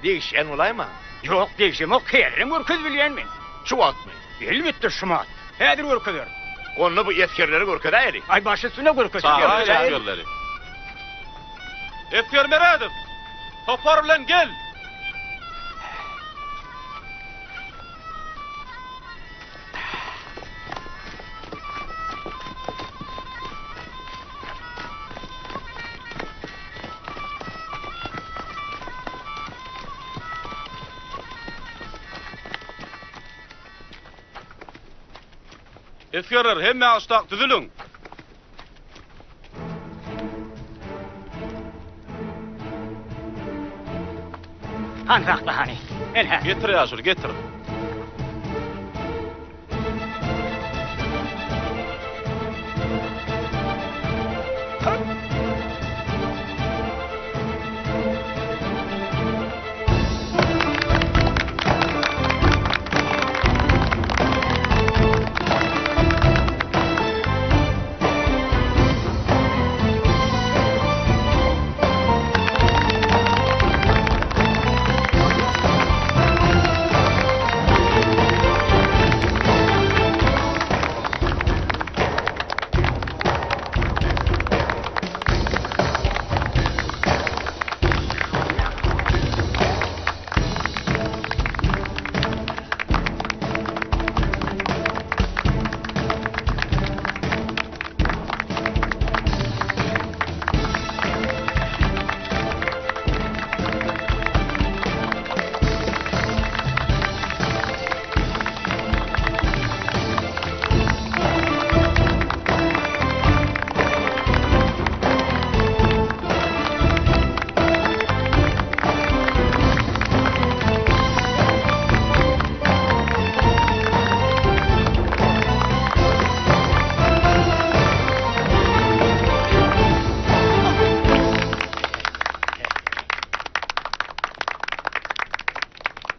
degişýän bolaýma? Ýok, degşemok, häzirem görkezip bilýän men. Şu wagtmy? Elbetde, şumat. Häzir görkezerin. Onda bu esgerlere görkezäýeli. Aý, baş üstüne görkezip Çagyraýyň esgerleri. Esger Meredow! Topar bilen gel! Esgerler, hemmäňiz şutak düzüliň! Hany sakla hany. Ene. Getir ýaşuly, getir.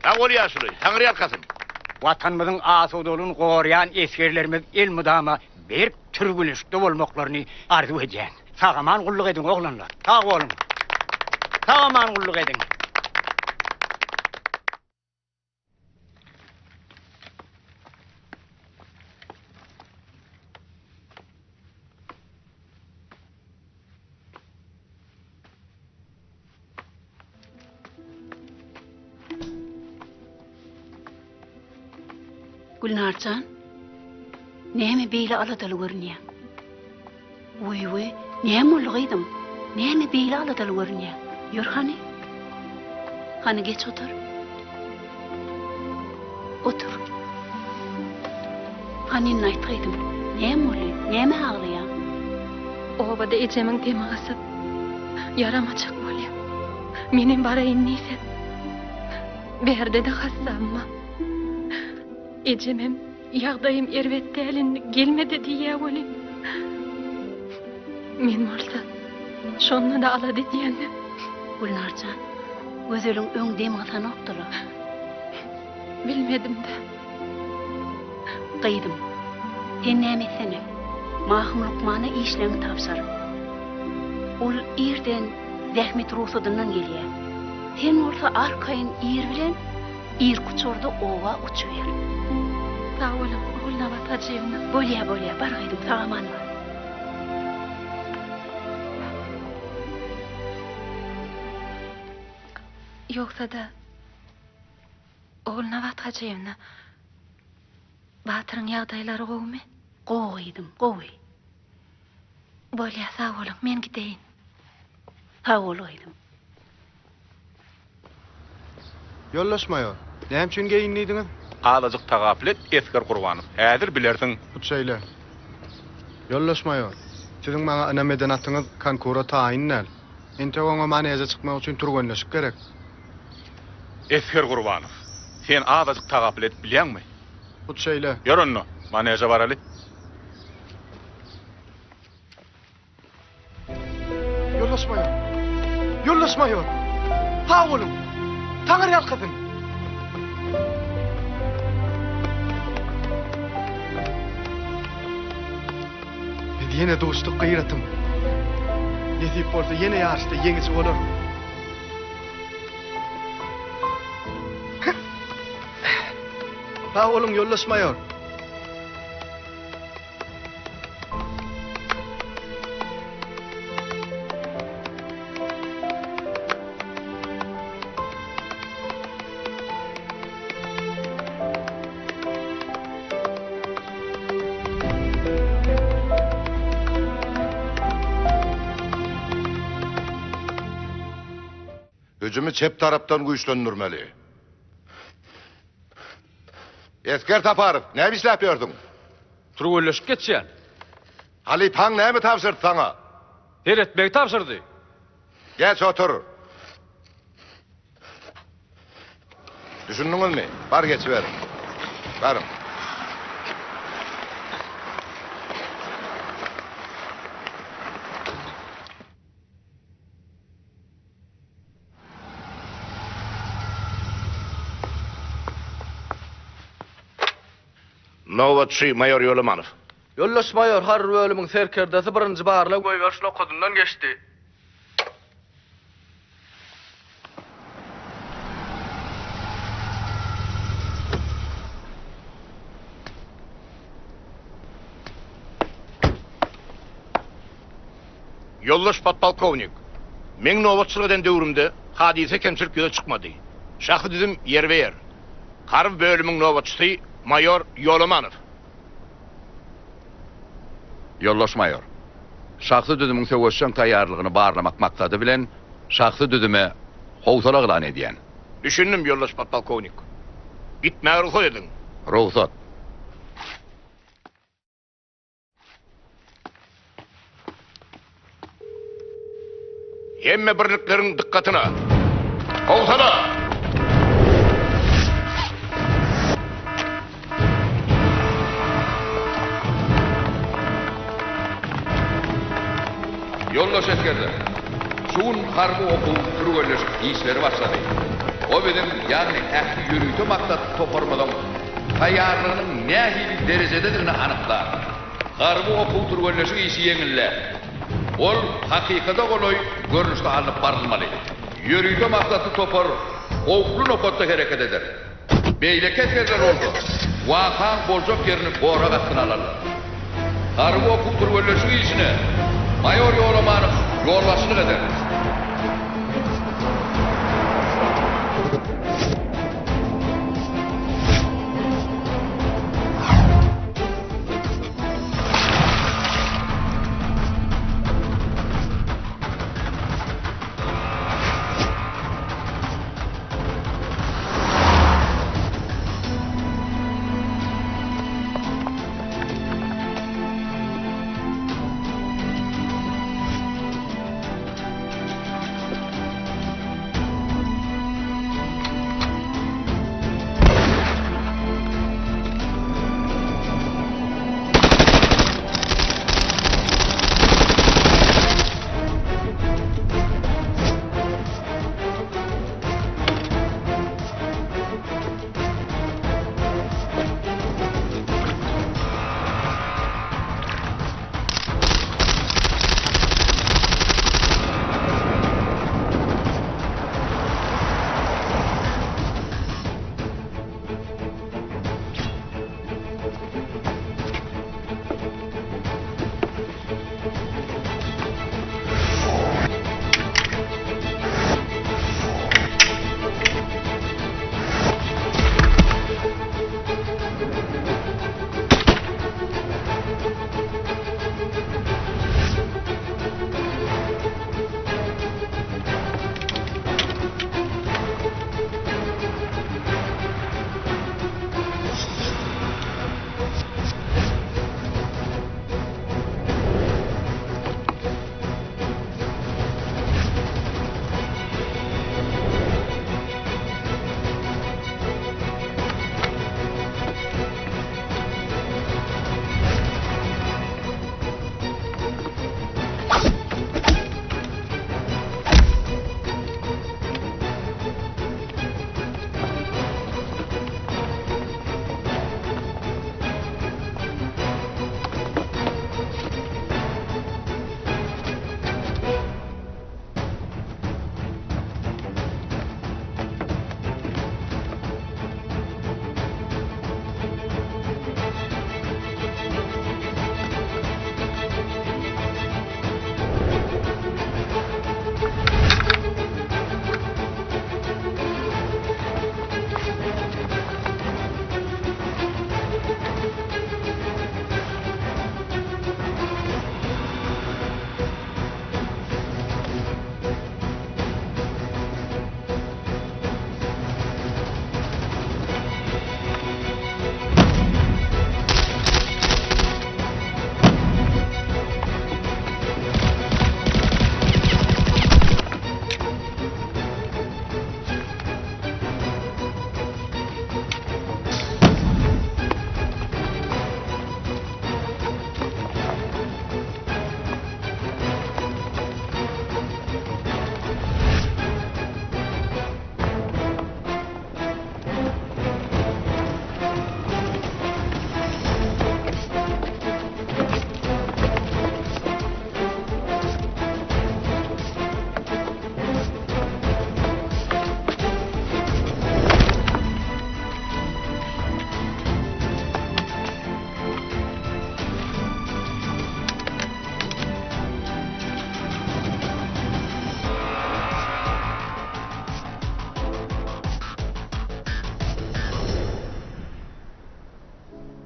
Sag bol ýaşuly, Taňry ýalkasyn. Watanymyzyň asudalygyny goraýan esgerlerimiz elmydama berk türgenleşikde bolmaklaryny arzuw edýän. Sag-aman gulluk ediň, oglanlar. Sag boluň. Sag-aman gulluk ediň. Gülnarjan, näme beýle aladaly görünýäň? Wiý-wiý, näme boldy gyzym? Näme beýle aladaly görünýäň? Ýör hany. Hany geç otur. Otur. Hany indi aýt gyzym, näme boldy? Nämä aglaýaň? Obada ejemiň demi gysyp, ýaramajak bolýa. Menem baraýyn diýsem, bärde-de hassam bar. Ejemem ýagdaýym erbet däl indi gelme-de diýýä welin, men bolsa şonda-da alada edýän-de. Gülnarjan, Gözeliň öň dem gysanokdy-la. Bilmedim-dä. Gyzym, sen näme etsene, Mahym lukmana işleňi tabşyr. Ol irden zähmet rugsadyndan gelýär. Sen bolsa arkaýyn ir bilen irki uçarda oba uçuber. Sag boluň, Ogulnabat Hajyýewna. Bolýa, bolýa, bar gyzym, sag-aman bar. Ýogsa-da, Ogulnabat Hajyýewna, Batyryň ýagdaýlary gowumy? Gowy gyzym, gowy. Bolýa, sag boluň, men gideýin. Sag bol gyzym. Ýoldaş maýor, näme üçin geýin diýdiňiz? Azajyk tagapyl et, Esger Gurbanow. Häzir bilersiň. Hut şeýle. Ýoldaş maýor, siziň maňa ynam eden atyňyz konkura taýyn däl. Entek oňa maneže çykmak üçin türgenleşik gerek. Esger Gurbanow, sen azajyk tagapyl edip bilýäňmi? Hut şeýle. Ýör onda, maneže baraly. Ýoldaş maýor! Ýoldaş maýor! Sag boluň! Taňry ýalkasyn! Biz ýene duşduk Gyratym. Nesip bolsa ýene ýaryşda ýeňiji bolarys. Sag boluň ýoldaş maýor. Hüjümi çep tarapdan güýçlendirmeli. Esger Saparow, näme işläp ýörsüň? Türgenleşik geçýän. Halypaň näme tabşyrdy saňa? Seretmegi tabşyrdy. Geç otur. Düşündiňizmi? Bar geçiberiň. Baryň. Nobatçy maýor Ýolamanow. Ýoldaş maýor, harby bölümiň serkerdesi birinji barlag goýberiş nokadyndan geçdi. Ýoldaş podpolkownik, meň nobatçylyk eden döwrümde hadysa kemçilik ýüze çykmady. Şahsy düzüm ýerbe-ýer. Harby bölümiň nobatçysy maýor Ýolamanow. Ýoldaş maýor, şahsy düzümiň söweşjeň taýýarlygyny barlamak maksady bilen şahsy düzüme howsala yglan edýän. Düşündim, ýoldaş podpolkownik. Gitmäge rugsat ediň. Rugsat. Hemme birlikleriň dykgatyna! Howsala! Ýoldaş esgerler! Şu gün harby okuw türgenleşik işleri başlady. O biziň, ýagny ähli ýörite maksatly toparymyzyň taýýarlygynyň nähili derejededigini anyklar. Harby okuw-türgenleşik işi ýeňil däl. Ol hakykata golaý görnüşde alnyp barylmaly. Ýörite maksatly topar howply nokatda hereket eder. Beýleki esgerler bolsa, wakaň boljak ýerini gorag astyna alarlar. Harby okuw-türgenleşik işine maýor Ýolamanow ýolbaşçylyk eder.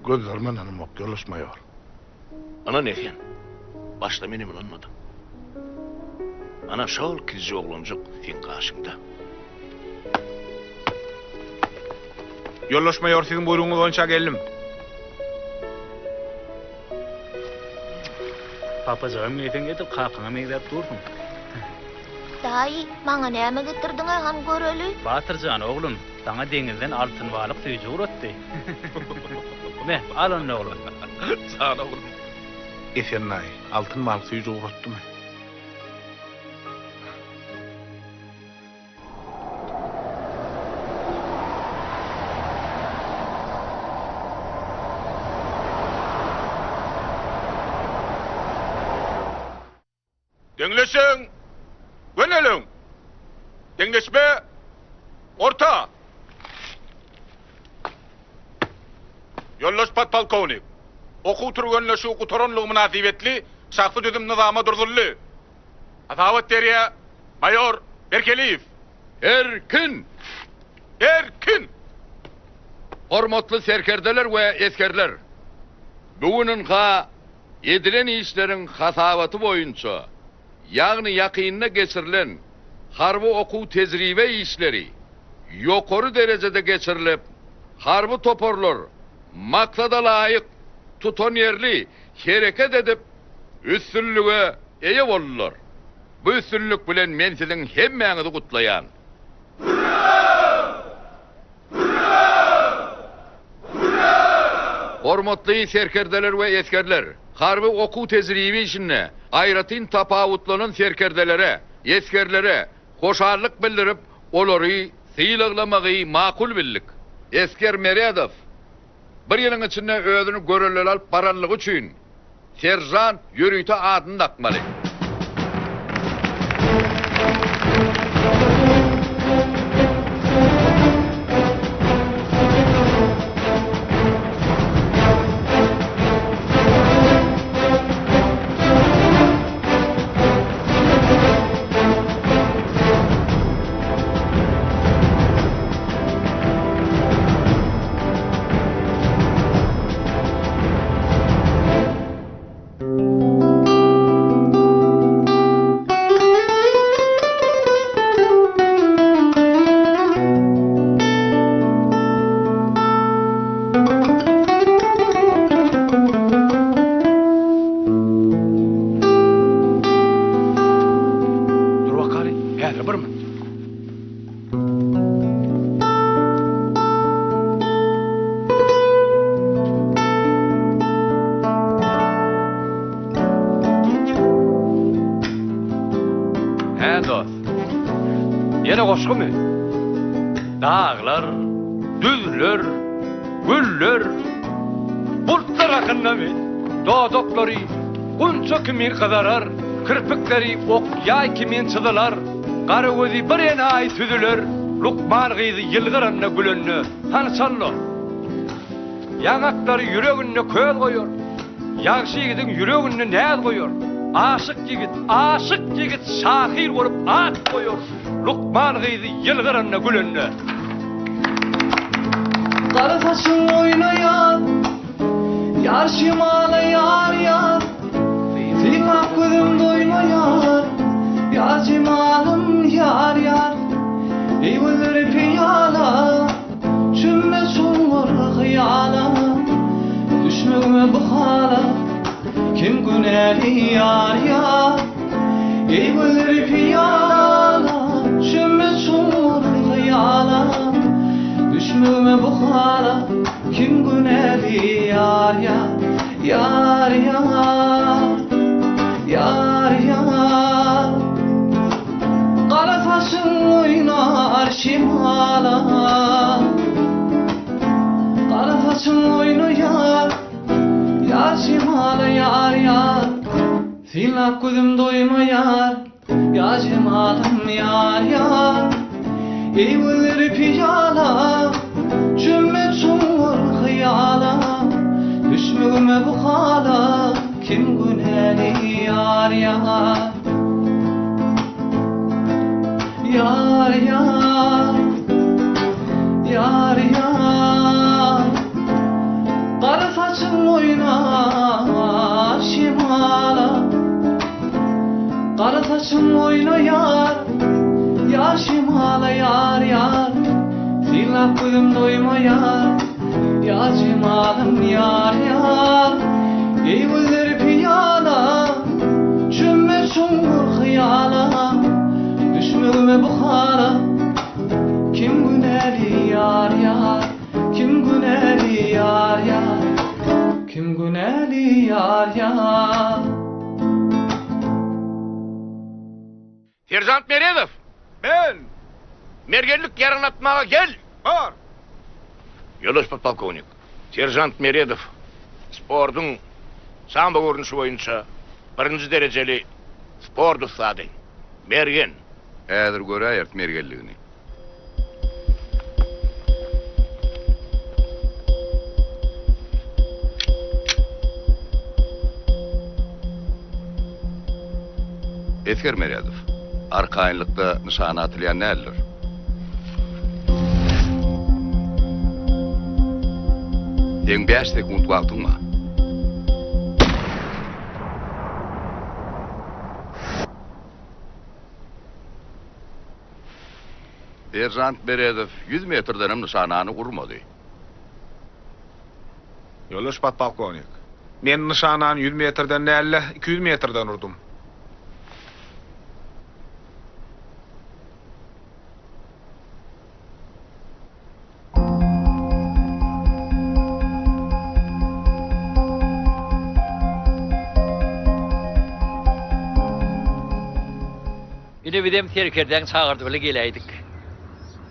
Gözlerime ynanamok, ýoldaş maýor. Ynan Esen, başda menem ynanmadym. Ana şol kiçijik oglanjyk seň gaşyňda. Ýoldaş maýor, siziň buýrugyňyz boýunça geldim. Papajygam geýseň edil kakaňa meňzäp dursuň. Daýy, maňa näme getirdiň-ä, hany göreli? Batyr jan, oglum, saňa deňizden altyn balyk süýji guratdy. Me, al onda, oglum. Jan oglum. Esen daýy, altyn balyk süýji guratdymy? Deňleşiň! Göneliň! Deňleşme! Orta! Ýoldaş podpolkownik, okuw türgenleşigi gutaranlygy mynasybetli şahsy düzüm nyzama durzuldy. Hasabat berýär maýor Berkeliýew. Erkin! Erkin! Hormatly serkerdeler we esgerler! Bu gün ynha edilen işleriň hasabaty boýunça, ýagny ýakynda geçirilen harby okuw-tejribe işleri ýokary derejede geçirilip, harby toparlar maksada laýyk, tutanýerli hereket edip, üstünlige eýe boldular. Bu üstünlik bilen men siziň hemmäňizi gutlaýan. Hormatly serkerdeler we esgerler! Harby okuw-tejribe işinde aýratyn tapawutlanan serkerdelere, esgerlere hoşallyk bildirip, olary sylaglamagy makul bildik. Esger Meredow bir ýylyň içinde özüni görelleli alyp baranlygy üçin Seržant ýörite adyny dakmaly. Dur bakaly, häzir bir minut. Hä dost. Ýene goşgumy? Daglar, düzler, güller, bulutlar hakyndamy? Dodaklary gunça kimin gyzarar, kirpikleri ok-ýaý kimin çyzylar. Gara gözi bir enaýy süzüler, Lukman gyzy ýylgyranda gülende, Hany çal-la! Ýaňaklary ýüreginde köz goýar, Ýagşy ýigidiň ýüreginde näz goýar. Aşyk ýigit, aşyk ýigit şahyr bolup at goýar, Lukman gyzy ýylgyranda gülende. Gara saçyň oýnaýar, Ýar şemala ýar ýar, Synlap gözüm doýmaýar, Ýar jemalym ýar ýar. Eý gözleri peýala, Çümme çuňňur hyýala, Düşmegime bu hala, Kim günäli ýar ýar. Eý gözleri peýala, Çümme çuňňur hyýala, Düşmegime bu hala, Kim günäli ýar ýar ýar ýar ýar ýar Gara saçyň oýnar şemala Gara saçyň oýnaýar ýar şemala ýar ýar Synlap gözüm doýmaýar Ýar jemalym ýar ýar Eý gözleri pyýala Çümme çuňňur hyýala Düşmegime bu hala Kim günäli ýar ýar Ýar ýar Ýar ýar Gara saçyň oýnar şemala Gara saçyň oýnaýar, ýar şemala ýar ýar Synlap gözüm doýmaýar, ýar jemalym ýar ýar Eý gözleri pyýala, çümme çuňňur hyýala Düşmegime bu hala, kim günäli ýar ýar Kim günäli ýar ýar, kim günäli ýar ýar. Seržant Meredow! Men! Mergenlik ýaralatmaga gel! Bar! Ýoldaş podpolkownik, seržant Meredow sportuň sambo görnüşi boýunça birinji derejeli. Sport ussady. Mergen. Häzir göräýeris mergenligini. Esger Meredow, arkaýynlykda nyşana atylýan däldir. Seň bäş sekunt wagtyň bar. Seržant Meredow ýüz metrdenem nyşanany urmady. Ýoldaş podpolkownik, men nyşanany ýüz metrden däl-de, 200 metrden urdum. Ine bizem serkerdäň çagyrdy bile geläýdik.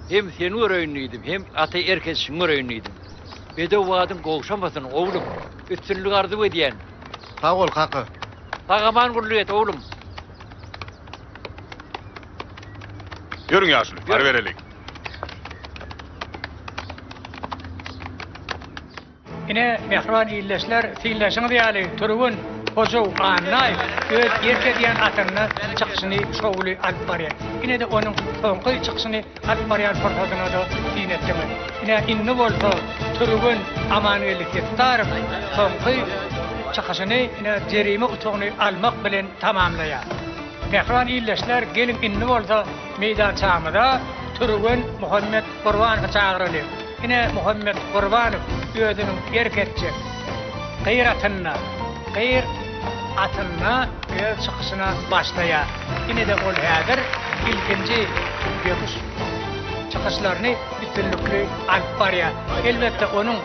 Hem seni göreýin diýdim, hem ata erk edişiňi göreýin diýdim. Bedew badyň gowşamasyn, oglum. Üstünlik arzuw edýän. Sag bol, kaka. Sag-aman gulluk et, oglum. Ýörüň ýaşuly, barybereliň. Ine, mähriban ildeşler, synlaşyňyz ýaly, türgen Hojaw Annaýew öz erk edýän atynda çykyşyny şowly alyp barýar. Ine-de onuň soňky çykyşyny alyp barýan pursadyna-da syn etdiňiz. Ine, indi bolsa türgen Amangeldi Setdarow soňky çykyşyny ine jerime utugyny almak bilen tamamlaýar. Mähriban ildeşler, geliň indi bolsa meýdançamyza türgen Muhammet Gurbanowy çagyralyň. Ine Muhammet Gurbanow özüniň erk etjek gyr atynda, gyr atynda öz çykyşyna başlaýar. Ine-de ol häzir ilkinji böküş çykyşlaryny üstünlikli alyp barýar. Elbetde onuň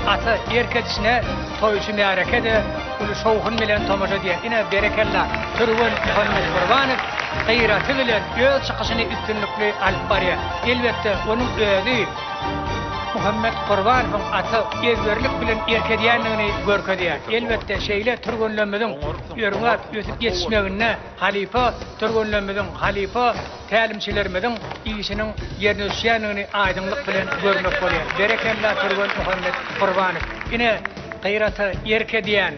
ata erk edişine toýçy märeke-de uly şowhun bilen tomaşa edýär. Ine berekella, türgen Muhammet Gurbanow gyraty bilen öz çykyşyny üstünlikli alyp barýar. Elbetde onuň özi Muhammet Gurbanowyň ata ezberlik bilen erk edýändigini görkezýär. Elbetde şeýle türgenlerimiziň örňäp ösüp ýetişmeginde halypa türgenlerimiziň, halypa tälimçilerimiziň işiniň ýerine düşýändigini aýdyňlyk bilen görmek bolýar. Berekella türgen Muhammet Gurbanow. Ine, Gyrata erk edýän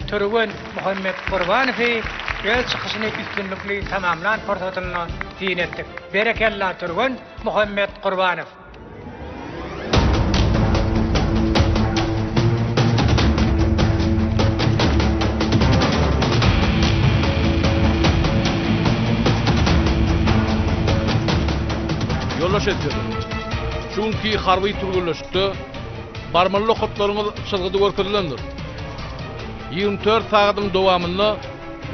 türgen Muhammet Gurbanowy öz çykyşyny üstünlikli tamamlan pursatynda syn etdik. Berekella türgen Muhammet Gurbanow. Ýoldaş esgerler! Şu günki harby türgenleşikde barmaly nokatlaryňyz çyzgyda görkezilendir. 24 sagadyň dowamynda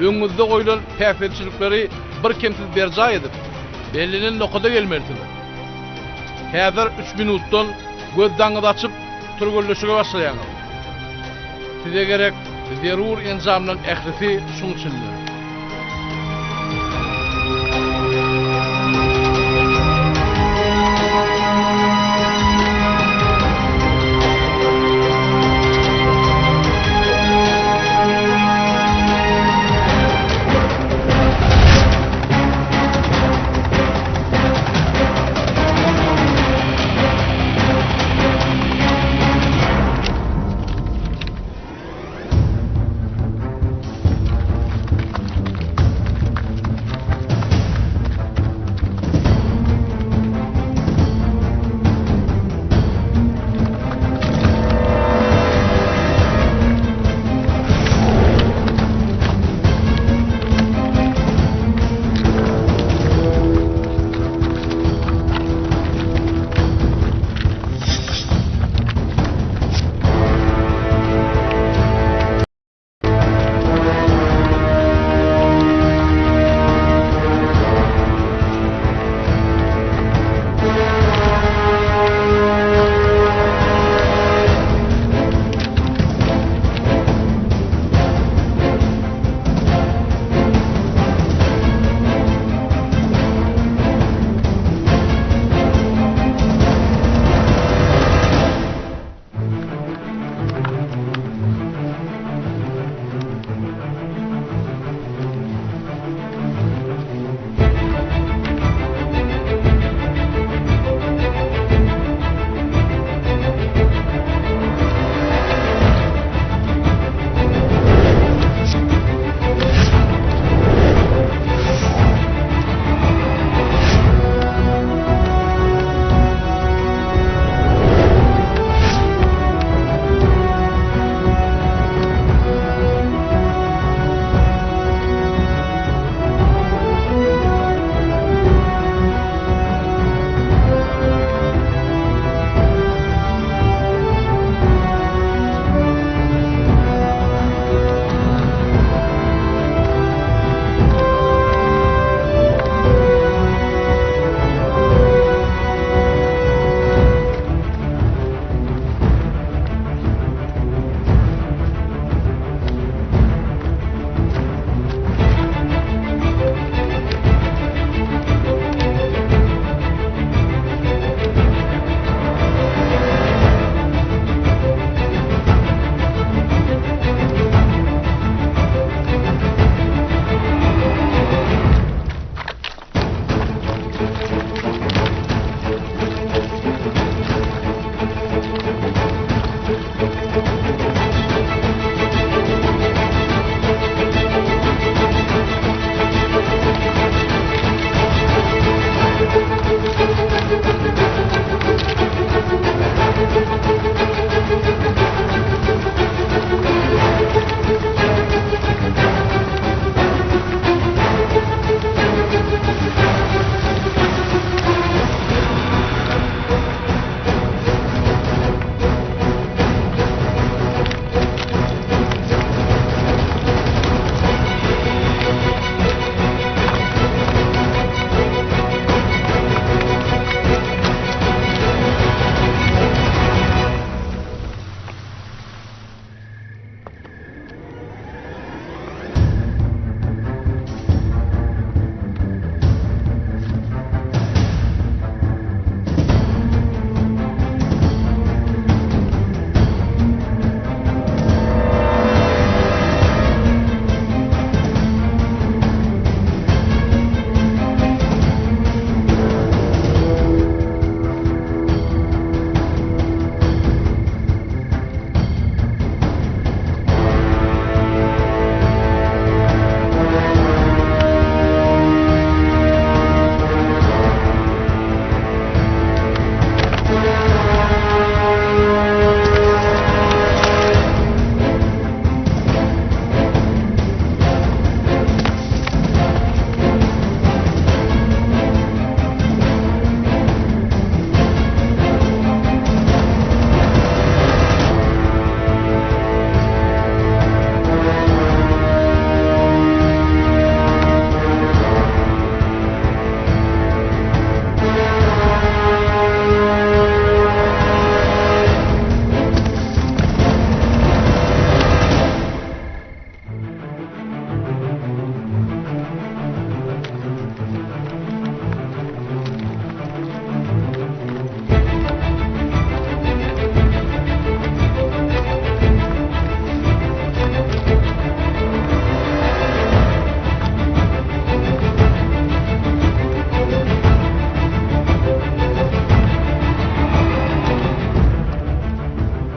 öňüňizde goýlan päsgelçilikleri birkemsiz berjaý edip, bellenen nokada gelmelisiňiz. Häzir üç minutdan gözdaňyzy açyp, türgenleşige başlaýaňyz. Size gerek zerur enjamlaryň ählisi şuň içinde.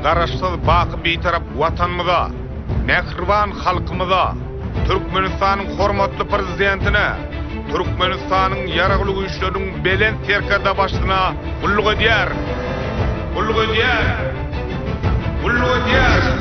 Garaşsyz, baky Bitarap Watanymyza, mähriban halkymyza, Türkmenistanyň hormatly Prezidentine, Türkmenistanyň Ýaragly Güýçleriniň Belent Serkerdebaşysyna gulluk edýärin! Gulluk edýärin! Gulluk edýärin!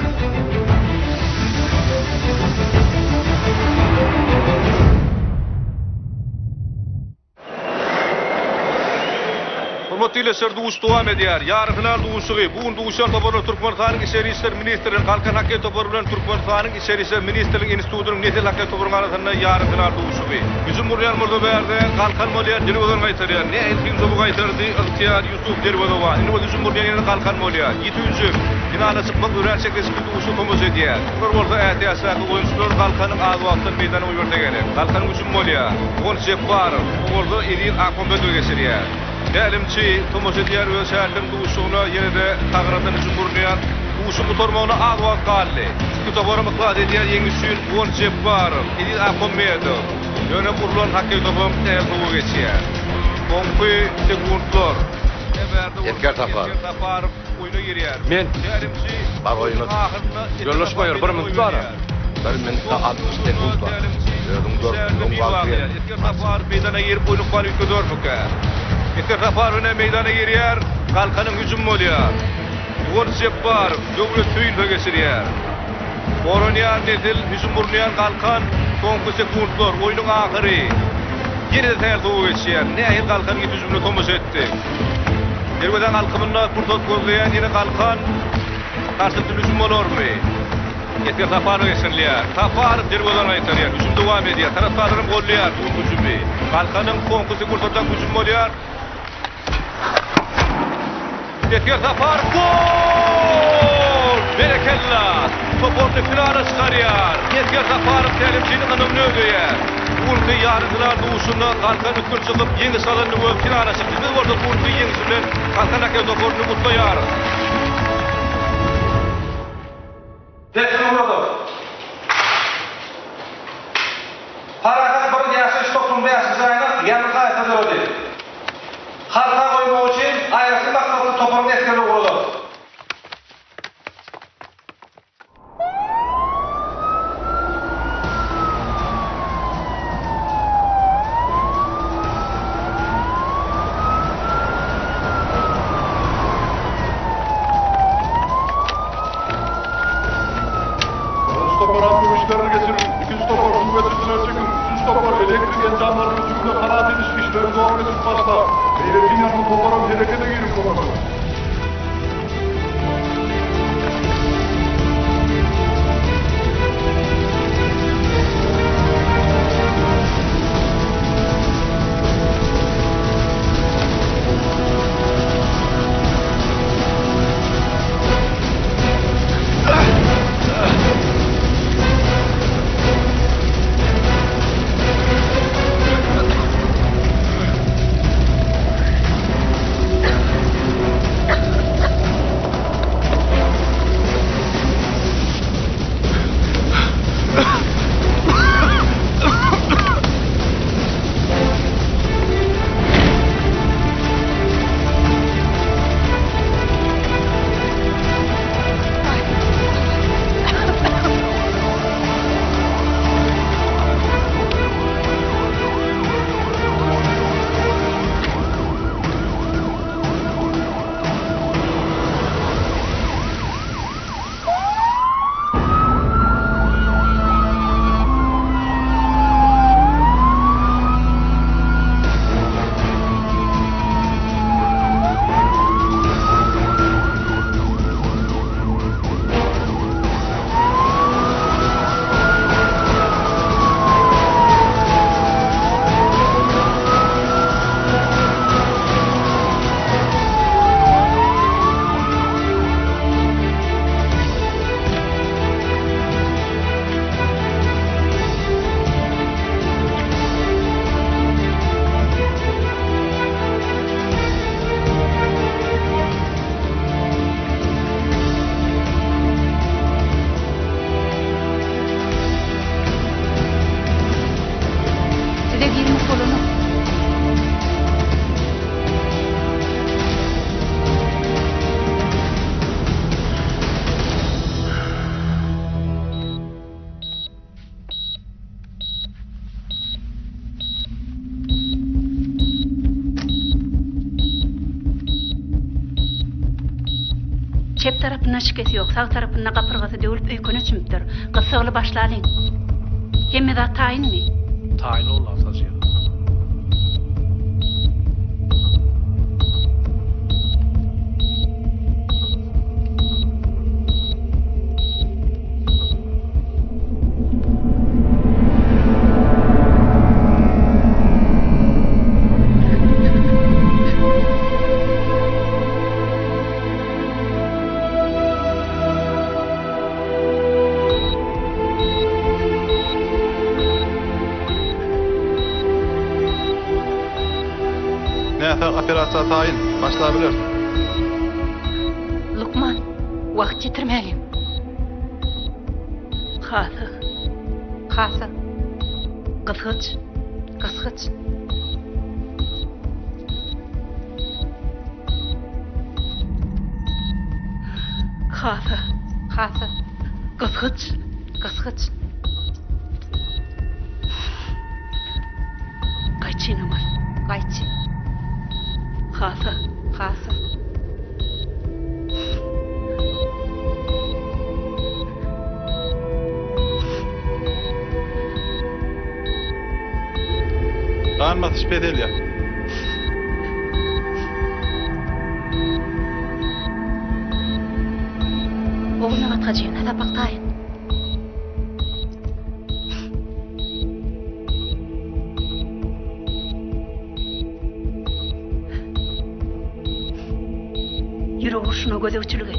Hormatly ildeşler, duşuşyk dowam edýär. Ýarym final duşuşygy. Bu gün duşuşan toparlar Türkmenistanyň Içeri işler ministrliginiň Galkan hokkeý topary bilen Türkmenistanyň Içeri işler ministrliginiň institutynyň Nesil hokkeý toparynyň arasynda ýarym final duşuşygy. Hüjüm gurýan bolsa bärde Galkan bolýar, derwezan gaýtarýar. Nähili kyn topu gaýtardy Ygtyýar Ýusuf derwezewan. Indi bolsa hüjüm gurýan ýene Galkan bolýar. Ýiti hüjüm. Finala çykmak örän çekeleşikli duşuşyga tomaşa edýär. Bular bolsa ätiýaçdaky oýunçylar Galkanyň az wagtdan meýdana goýberse gerek. Galkanyň hüjümi bolýar. Guwanç Jepbarow, bu bolsa Eziz Akmambedow geçirýär. Tälimçi tomaşa edýär öz şägirtleriniň duşuşygyna ýene-de sagradan hüjüm gurnaýar. Duşuşygyň gutarmagyna az wagt galdy. Iki toparam yhlas edýär ýeňiş üçin Guwanç Jepbarow, Eziz Akmambedow. Ýöne urlan hokkeý topam sähel sowa geçýär. Soňky sekuntlar. Esger Saparow. Men. Bar oýuna çyk. Ýoldaş maýor, bir minut bar-a. Bir minutda 60 sekunt bar. Özüň görüpsiň, wagty geldi. Esger Saparow meýdana girip oýun ykbaly üýtgedermikä? Esger Saparow ine meýdana girýär. Galkanyň hüjümi bolýar. Guwanç Jepbarow, Döwlet Söýünowa geçirýär. Goranýar Nesil, hüjüm gurnaýan Galkan. Soňky sekuntlar, oýnuň ahyry. Ýene-de sähel sowa geçýär. Nähili Galkan ýiti hüjümine tomaşa etdi. Derwezäň alkymynda pursat gözleýän ýene Galkan. Garşylykly hüjüm bolarmy? Esger Saparowa geçirilýär. Saparow derwezany gaýtarýar. Hüjüm dowam edýär. Tarapdarlaram goldaýar bu hüjümi. Galkanyň soňky sekuntlardaky hüjümi bolýar. Esger Saparow gol! Berekella! Toparyny finala çykarýar. Esger Saparow tälimçiniň ynamyny ödeýär. Bu günki ýarym final duşuşygynda Galkan üstün çykyp, ýeňiş gazandy we finala çykdy. Biz bolsa bu günki ýeňşi bilen Galkan hokkeý toparyny gutlaýarys. Dessin ugradyk. Parahat bir ýaşaýyş toplumynyň bäşinji jaýynda ýangyn hadysa döredi. Halka goýmak üçin aýratyn maksatly toparyň esgerleri ugradyk. Birinji topar amfibi işlerini geçiriň, ikinji topar suw geçirijileri çekiň, üçünji topar elektrik enjamlaryny hüjümden halas ediş işlerini dowam etdirip başlar. Beýleki ýarym toparam herekete giriň kömek ediň. Çep tarapynda şikesi ýok, sag tarapynda gapyrgasy döwlüp öýkene çümüpdir. Gyssagly başlalyň. Hemme zat taýynmy? Taýyn Ogulnaz Hajyýewa. Näsag operasiýa taýyn, başlabileris. Lukman, wagt ýitirmäliň. Hasa. Hasa. Gysgyç. Gysgyç. Hasa. Hasa. Gysgyç. Gysgyç. Gaýçynam al. Gaýçy. Hasa. Hasa. Gan basyş peselýär. Ogulnabat Hajyýewna, sapak taýyn. Ýürek urşuna gözegçilik et.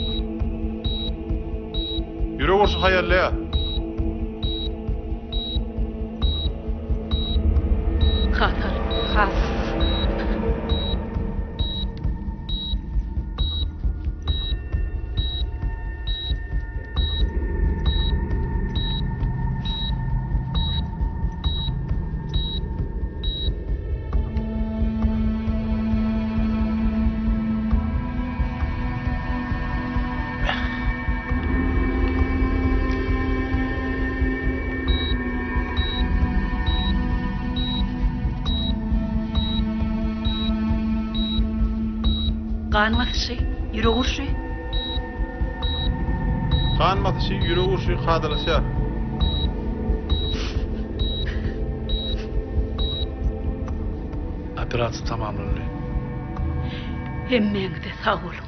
Ýürek urşy haýallaýar. Hasar. Hasar. Gan basyşy, ýürek urşy. Gan basyşy, ýürek urşy kadalaşýar. Operasiýa tamamlandy. Hemmäňize sag boluň.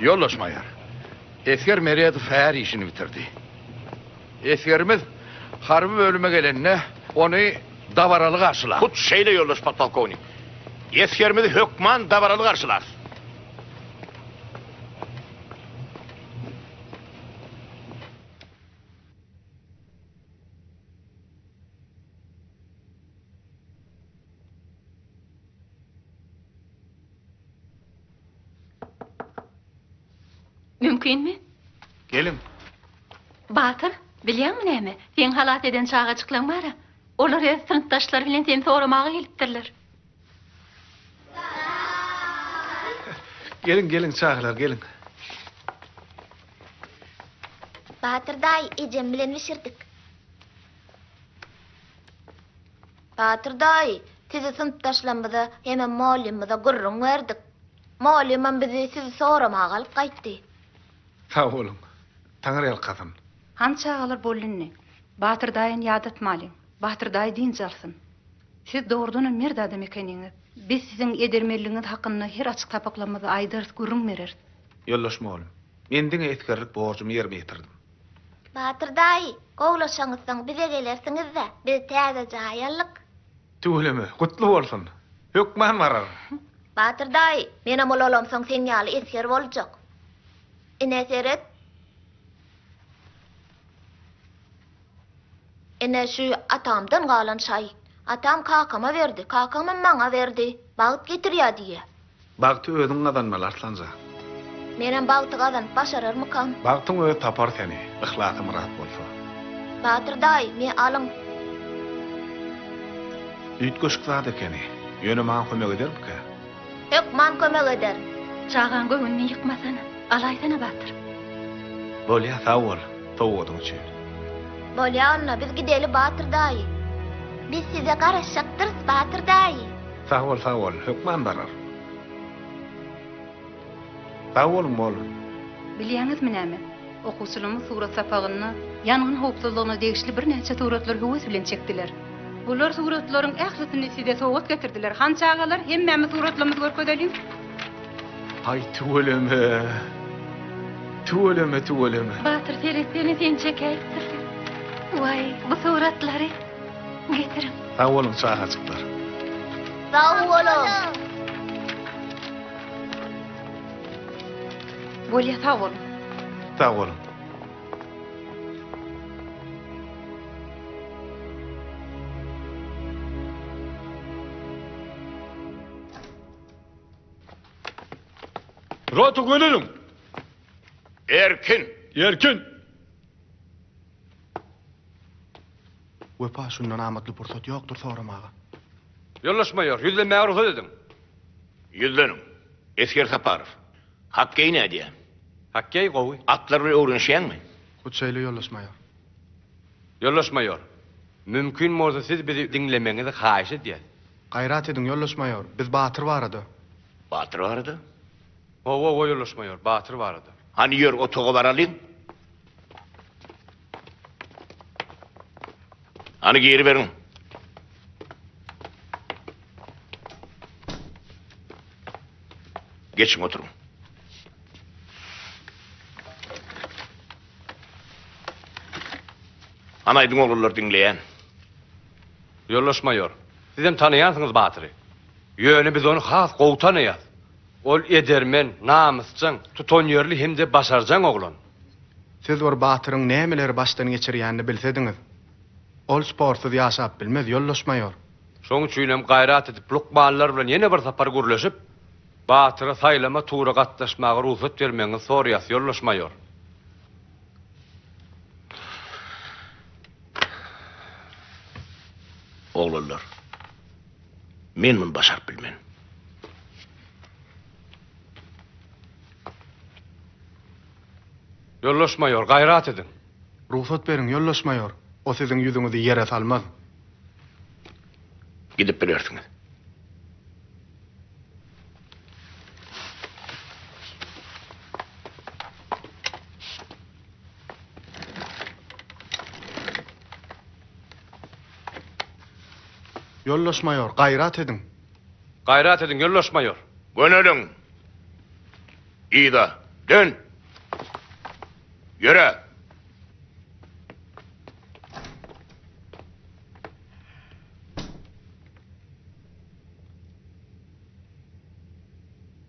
Ýoldaş maýor, esger Meredow här işini bitirdi. Esgerimiz harby bölüme gelende, ony dabaraly garşylar. Hut şeýle, ýoldaş podpolkownik. Esgerimizi hökman dabaraly garşylarys. Mümkinmi? Geliň. Batyr, bilýäňmi näme, seň halas eden çagajyklaň bar-a, olar öz synpdaşlary bilen seni soramaga gelipdirler. Geliň, geliň, çagalar, geliň. Batyr daýy, ejem bilen bişirdik. Batyr daýy, sizi synpdaşlarymyza hemem mugallymymyza gürrüň berdik. Mugallymam bizi sizi soramaga alyp gaýtdy. Sag boluň. Taňry ýalkasyn. Hany çagalar boldy indi. Batyr daýyny ýadatmalyň. Batyr daýy dynç alsyn. Siz dogrudanam mert adam ekeniňiz. Biz siziň edermenligiňiz hakynda her açyk sapaklarymyzda aýdarys, gürrüň bereris. Ýoldaş mugallym, men diňe esgerlik borjumy ýerine ýetirdim. Batyr daýy, gowlaşaňyzsoň bize gelersiňiz-dä, biz täze jaý aldyk. Tüweleme, gutly bolsun! Hökman bararyn. Batyr daýy, menem ulalamsoň sen ýaly esger boljak. Ine seret. Ine şu atamdan galan şaý. Atam kakama berdi, kakamam maňa berdi. Bagt getirýär diýýär. Bagty özüň gazanmaly Arslanjan. Menem bagty gazanyp başararmykam? Bagtyň özi tapar seni, yhlasy myrat bolsa. Batyr daýy, me alyň. Üýtgeşik zat ekeni. Ýöne maňa kömek edermikä? Hökman kömek eder. Çagaň göwnüni ýykmasana. Alaýsana Batyr. Bolýa sag bol sowgadyň üçin. Bolýa onda biz gideli Batyr daýy. Biz size garaşjakdyrys Batyr daýy. Sag bol sag bol hökman barar. Sag boluň bol. Bilýäňizmi näme? Okuwçylarymyz surat sapagynda ýangyn howpsuzlygyna degişli birnäçe suratlary höwes bilen çekdiler. Bular suratlaryň ählisini size sowgat getirdiler. Hany çagalar, hemmämiz suratlarymyzy görkezeliň. Aý tüweleme. Tüweleme tüweleme. Batyr seretsene seni çekäýipdirler. Waý bu suratlary getiriň. Sag boluň çagajyklar. Sag boluň. Bolýa sag boluň. Sag boluň. Rota göneliň. Erkin. Erkin. Wepa şundan amatly pursat ýokdur soramaga. Ýoldaş maýor, ýüzlenmäge rugsat ediň. Ýüzleniň. Esger Saparow. Hokkeý nädýä? Hokkeý gowy. Atlar bilen öwrenişýäňmi? Hut şeýle ýoldaş maýor. Ýoldaş maýor, mümkin bolsa siz bizi diňlemegiňizi haýyş edýäs. Gaýrat ediň, ýoldaş maýor, biz Batyr barada. Batyr barada? Hawa, hawa, ýoldaş maýor, Batyr barada. Hany ýör, otaga baralyň. Hany giriberiň. Geçiň oturyň. Hany aýdyň oglanlar diňleýän. Ýoldaş maýor, sizem tanaýansyňyz Batyry. Ýöne biz ony has gowy tanaýas. Ol edermen, namysjaň, tutanýerli hem-de başarjaň oglan. Siz bir Batyryň nämeleri başdan geçirýänini bilsediňiz. Ol sportsuz ýaşap bilmez, ýoldaş maýor. Şoň üçinem gaýrat edip lukmanlar bilen ýene bir sapar gürleşip, Batyra saýlama tura gatnaşmaga rugsat bermegiňizi soraýas, ýoldaş maýor. Oglanlar, men muny başaryp bilmen. Ýoldaş maýor, gaýrat ediň. Rugsat beriň, ýoldaş maýor. O siziň ýüzüňizi ýere salmaz. Gidip bilersiňiz. Ýoldaş maýor, gaýrat ediň. Gaýrat ediň, ýoldaş maýor. Göneliň. Yza dön. Ýöre.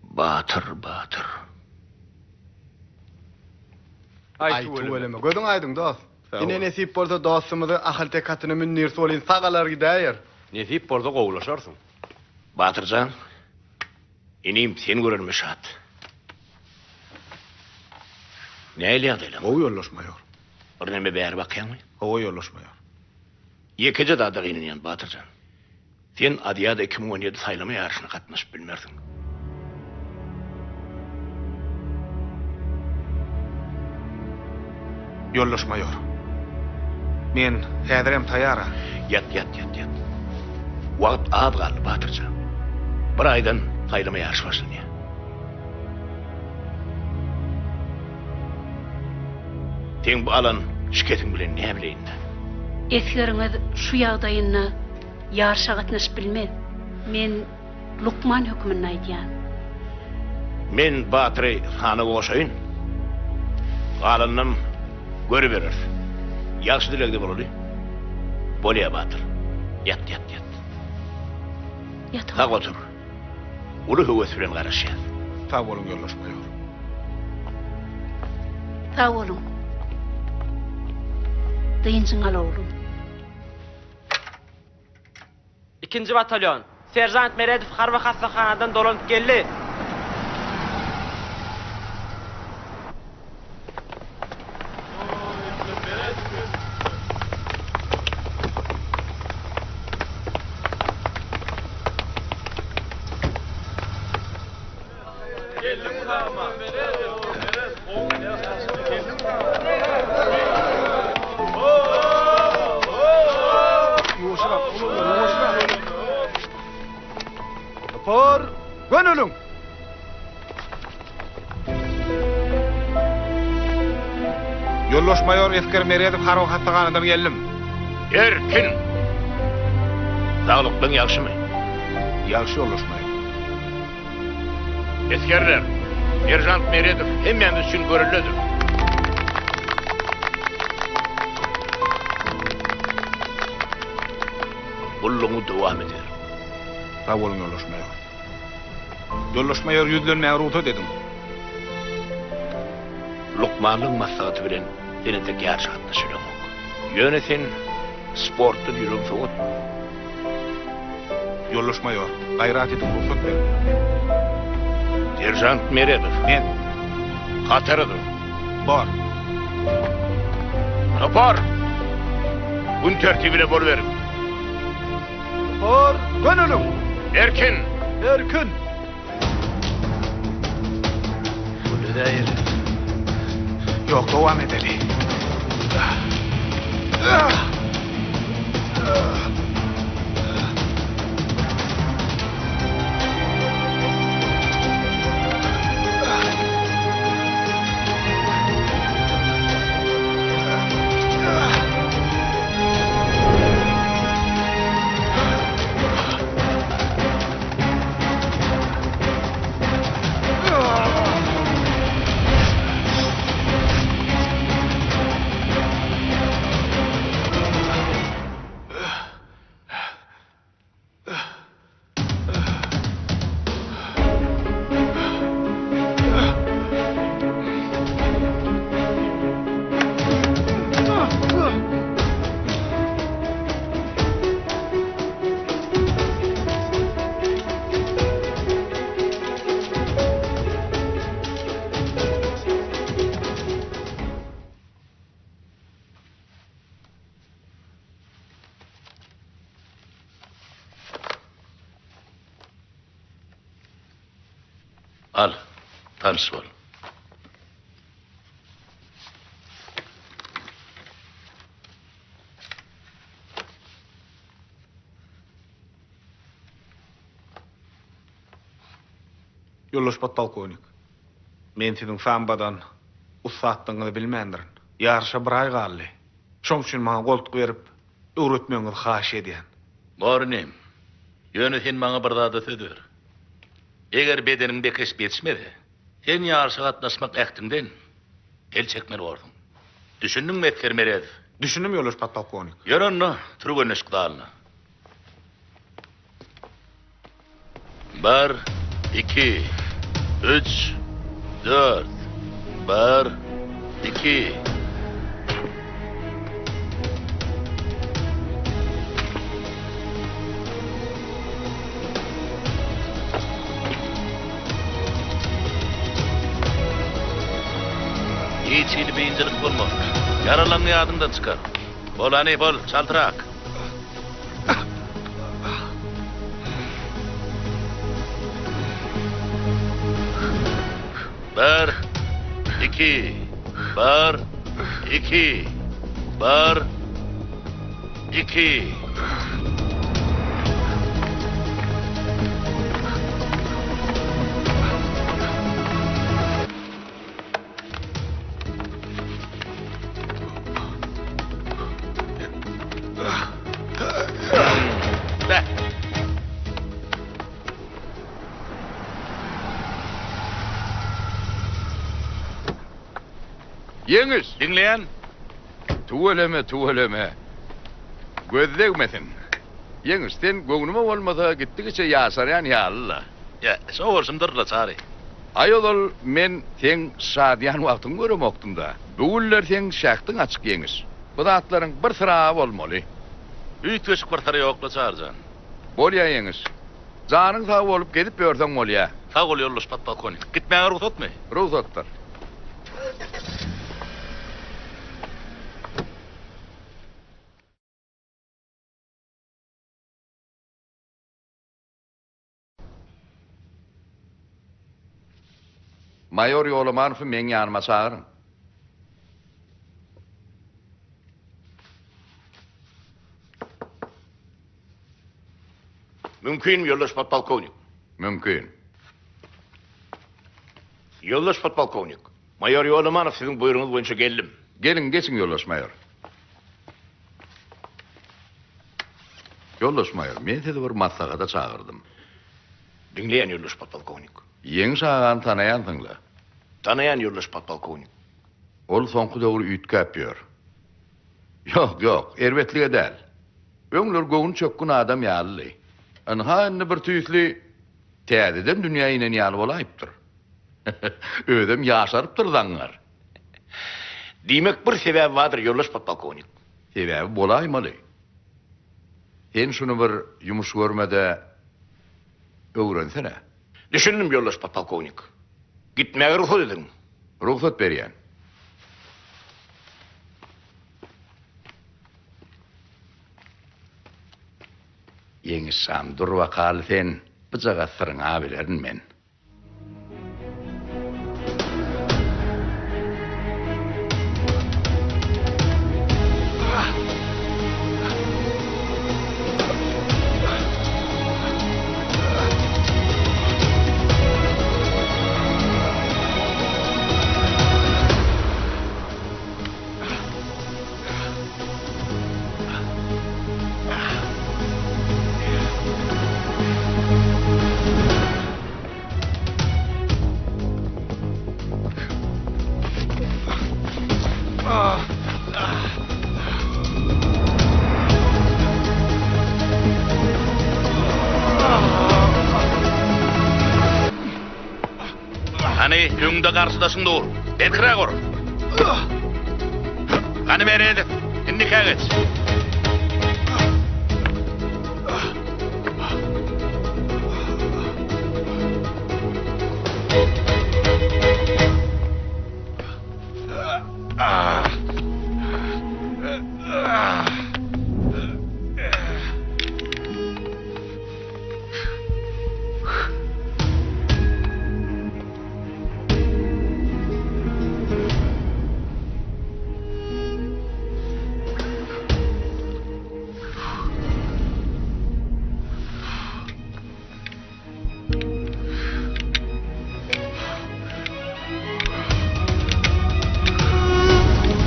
Batyr, Batyr. Aý tüweleme. Gözüň aýdyň dost. Ine nesip bolsa dostumyzy ahaltek atyna mündirse welin sagalar gidäýer. Nesip bolsa gowulaşarsyň. Batyrjan, inim seni görenime şat. Nähili ýagdaýlaň? Gowy ýoldaş maýor. Birneme bäri bakýaňmy? Hawa ýoldaş maýor. Ýekeje zada gynanýan Batyrjan. Sen Aziada 2017 saýlama ýaryşyna gatnaşyp bilmersiň. Ýoldaş maýor. Men häzirem taýýar-a. Ýat, ýat, ýat, ýat. Wagt az galdy, Batyrjan. Bir aýdan saýlama ýaryşy başlanýar. Seň bu alan şikesiň bilen näbileýin-dä. Esgeriňiz şu ýagdaýynda ýaryşa gatnaşyp bilmez. Men lukman hökmünde aýdýan. Men Batyry sanawa goşaýyn. Galanynam görübereris. Ýagşy dilegde bolaly. Bolýa, Batyr. Ýat, ýat, ýat. Ýat. Sag otur. uly höwes bilen garaşýas. Sag boluň ýoldaş maýor. Sag boluň. Dynjyňy al oglum. Ikinji batalýon. Seržant Meredow harby hassahanadan dolanyp geldi. Topar, göneliň! Ýoldaş maýor Esger Meredow harby hassahanadan geldim. Erkin! Saglyklaň ýagşymy? Ýagşy ýoldaş maýor. Esgerler, seržant Meredow hemmämiz üçin göreldedir. Gullugyňy dowam eder. Sag boluň, ýoldaş maýor. Ýoldaş maýor, ýüzlenmäge rugsat ediň. Lukmanlygyň maslahaty bilen sen entek ýaryşa gatnaşybileňok. Ýöne sen sportdan ýüregiňi sowatma. Ýoldaş maýor, gaýrat ediň, rugsat beriň. Seržant Meredow. Men. Hatara dur. Bor. Topar! Gün tertibine boluberiň. Topar, göneliň! Erkin! Erkin! Bolýa-da Ýok, dowam edeli. Al, tanyş bol. Ýoldaş podpolkownik, men siziň sambodan ussatdygyňyzy bilmändirin. Ýaryşa bir aý galdy. Şoň üçin maňa goltgy berip, öwretmegiňizi haýyş edýän. Bor inim. Ýöne sen maňa bir zada söz ber. Eger bedeniň bekeşip ýetişmese, sen ýaryşa gatnaşmak ähtiňden el çekmeli borsuň. Düşündiňmi, esger Meredow? Düşündim, ýoldaş podpolkownik. Ýör onda, türgenleşik zalyna. Bir, iki, üç, dört. Bir, iki. Hiç hili biynjalyk bolmaz. Ýaralaryňy ýadyňdan çykar. Bol hany, bol, çaltrak. Bir, iki, bir, iki, bir, iki. Ýeňiş! Diňleýän. Tüweleme, tüweleme. Göz degmesin. Ýeňiş, sen göwnüme bolmasa gitdigiçe ýaşarýan ýaly-la. Ýa, şo bolşumdyr-la, Çary. Aý ozal men seň şadyýan wagtyňy göremokdym-da. Bu günler seň şähdiň açyk Ýeňiş. Bu zatlaryň bir syry-a bolmaly. Üýtgeşik bir syry ýok-la, Çary jan. Bolýa Ýeňiş. Janyň sag bolup gezip ýörseň bolýa. Sag bol ýoldaş podpolkownik. Gitmäge rugsatmy? Rugsatdyr. Maýor Ýolamanowy meň ýanyma çagyryň. Mümkinmi, ýoldaş podpolkownik? Mümkin. Ýoldaş podpolkownik, maýor Ýolamanow siziň buýrugyňyz boýunça geldim. Geliň, geçiň, ýoldaş maýor. Ýoldaş maýor, men sizi bir maslahata çagyrdym. Diňleýän, ýoldaş podpolkownik. Ýeňiş agany tanaýansyň-la? Tanaýan, ýoldaş podpolkownik. Ol soňky döwür üýtgäp ýör. Ýok, ýok, erbetlige däl. Öňler göwni çökgün adam ýalydy. Ynha indi bir tüýsli täzeden dünýä inen ýaly bolaýypdyr. Özem ýaşarypdyr zaňňar. Diýmek, bir sebäbi bardyr, ýoldaş podpolkownik. Sebäbi bolaýmaly. Sen şuny bir ýumuş görme-de, öwrensene. Düşündim, ýoldaş podpolkownik. Gitmäge rugsat ediň. Rugsat berýän. Ýeňiş jan, dur bakaly sen, byjaga syryňa bilerin men. Hany, öňde garşydaşyň dur. Berkiräk ur. Hany Meredow, indikä geç.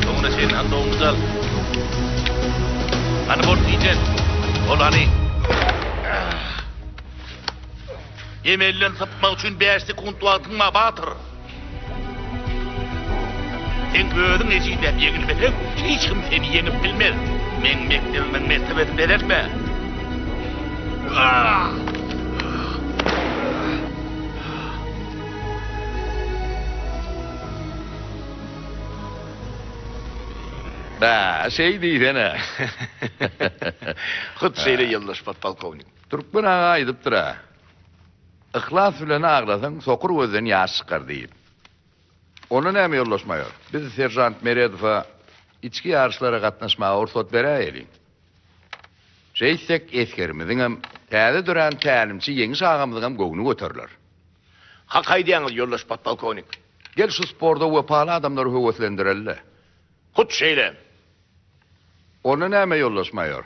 Soňuna çenli hany doňuňyzy al. Hany bol tijen. Bol hany. Emelden sypmak üçin bäş sekunt wagtyň bar, batyr. Seň özüň ejizläp ýeňilmeseň, hiç kim seni ýeňip bilmez. Meň mekdebimiň mertebesini belentme. Bä, şeý diýsene. Hut şeýle ýoldaş podpolkownik. Türkmen aga aýdypdyr-a. Yhlas bilen aglasaň, sokur gözden ýaş çykar diýip. Onda näme, ýoldaş maýor, biz seržant Meredowa içki ýaryşlara gatnaşmaga rugsat beräýeliň. Şeýtsek, esgerimiziňem, täze dörän tälimçi Ýeňiş agamyzyňam göwni göteriler. Hak aýdýaňyz, ýoldaş podpolkownik. Gel, şu sporda wepaly adamlary höweslendireli-le. Hut şeýle. Onda näme, ýoldaş maýor?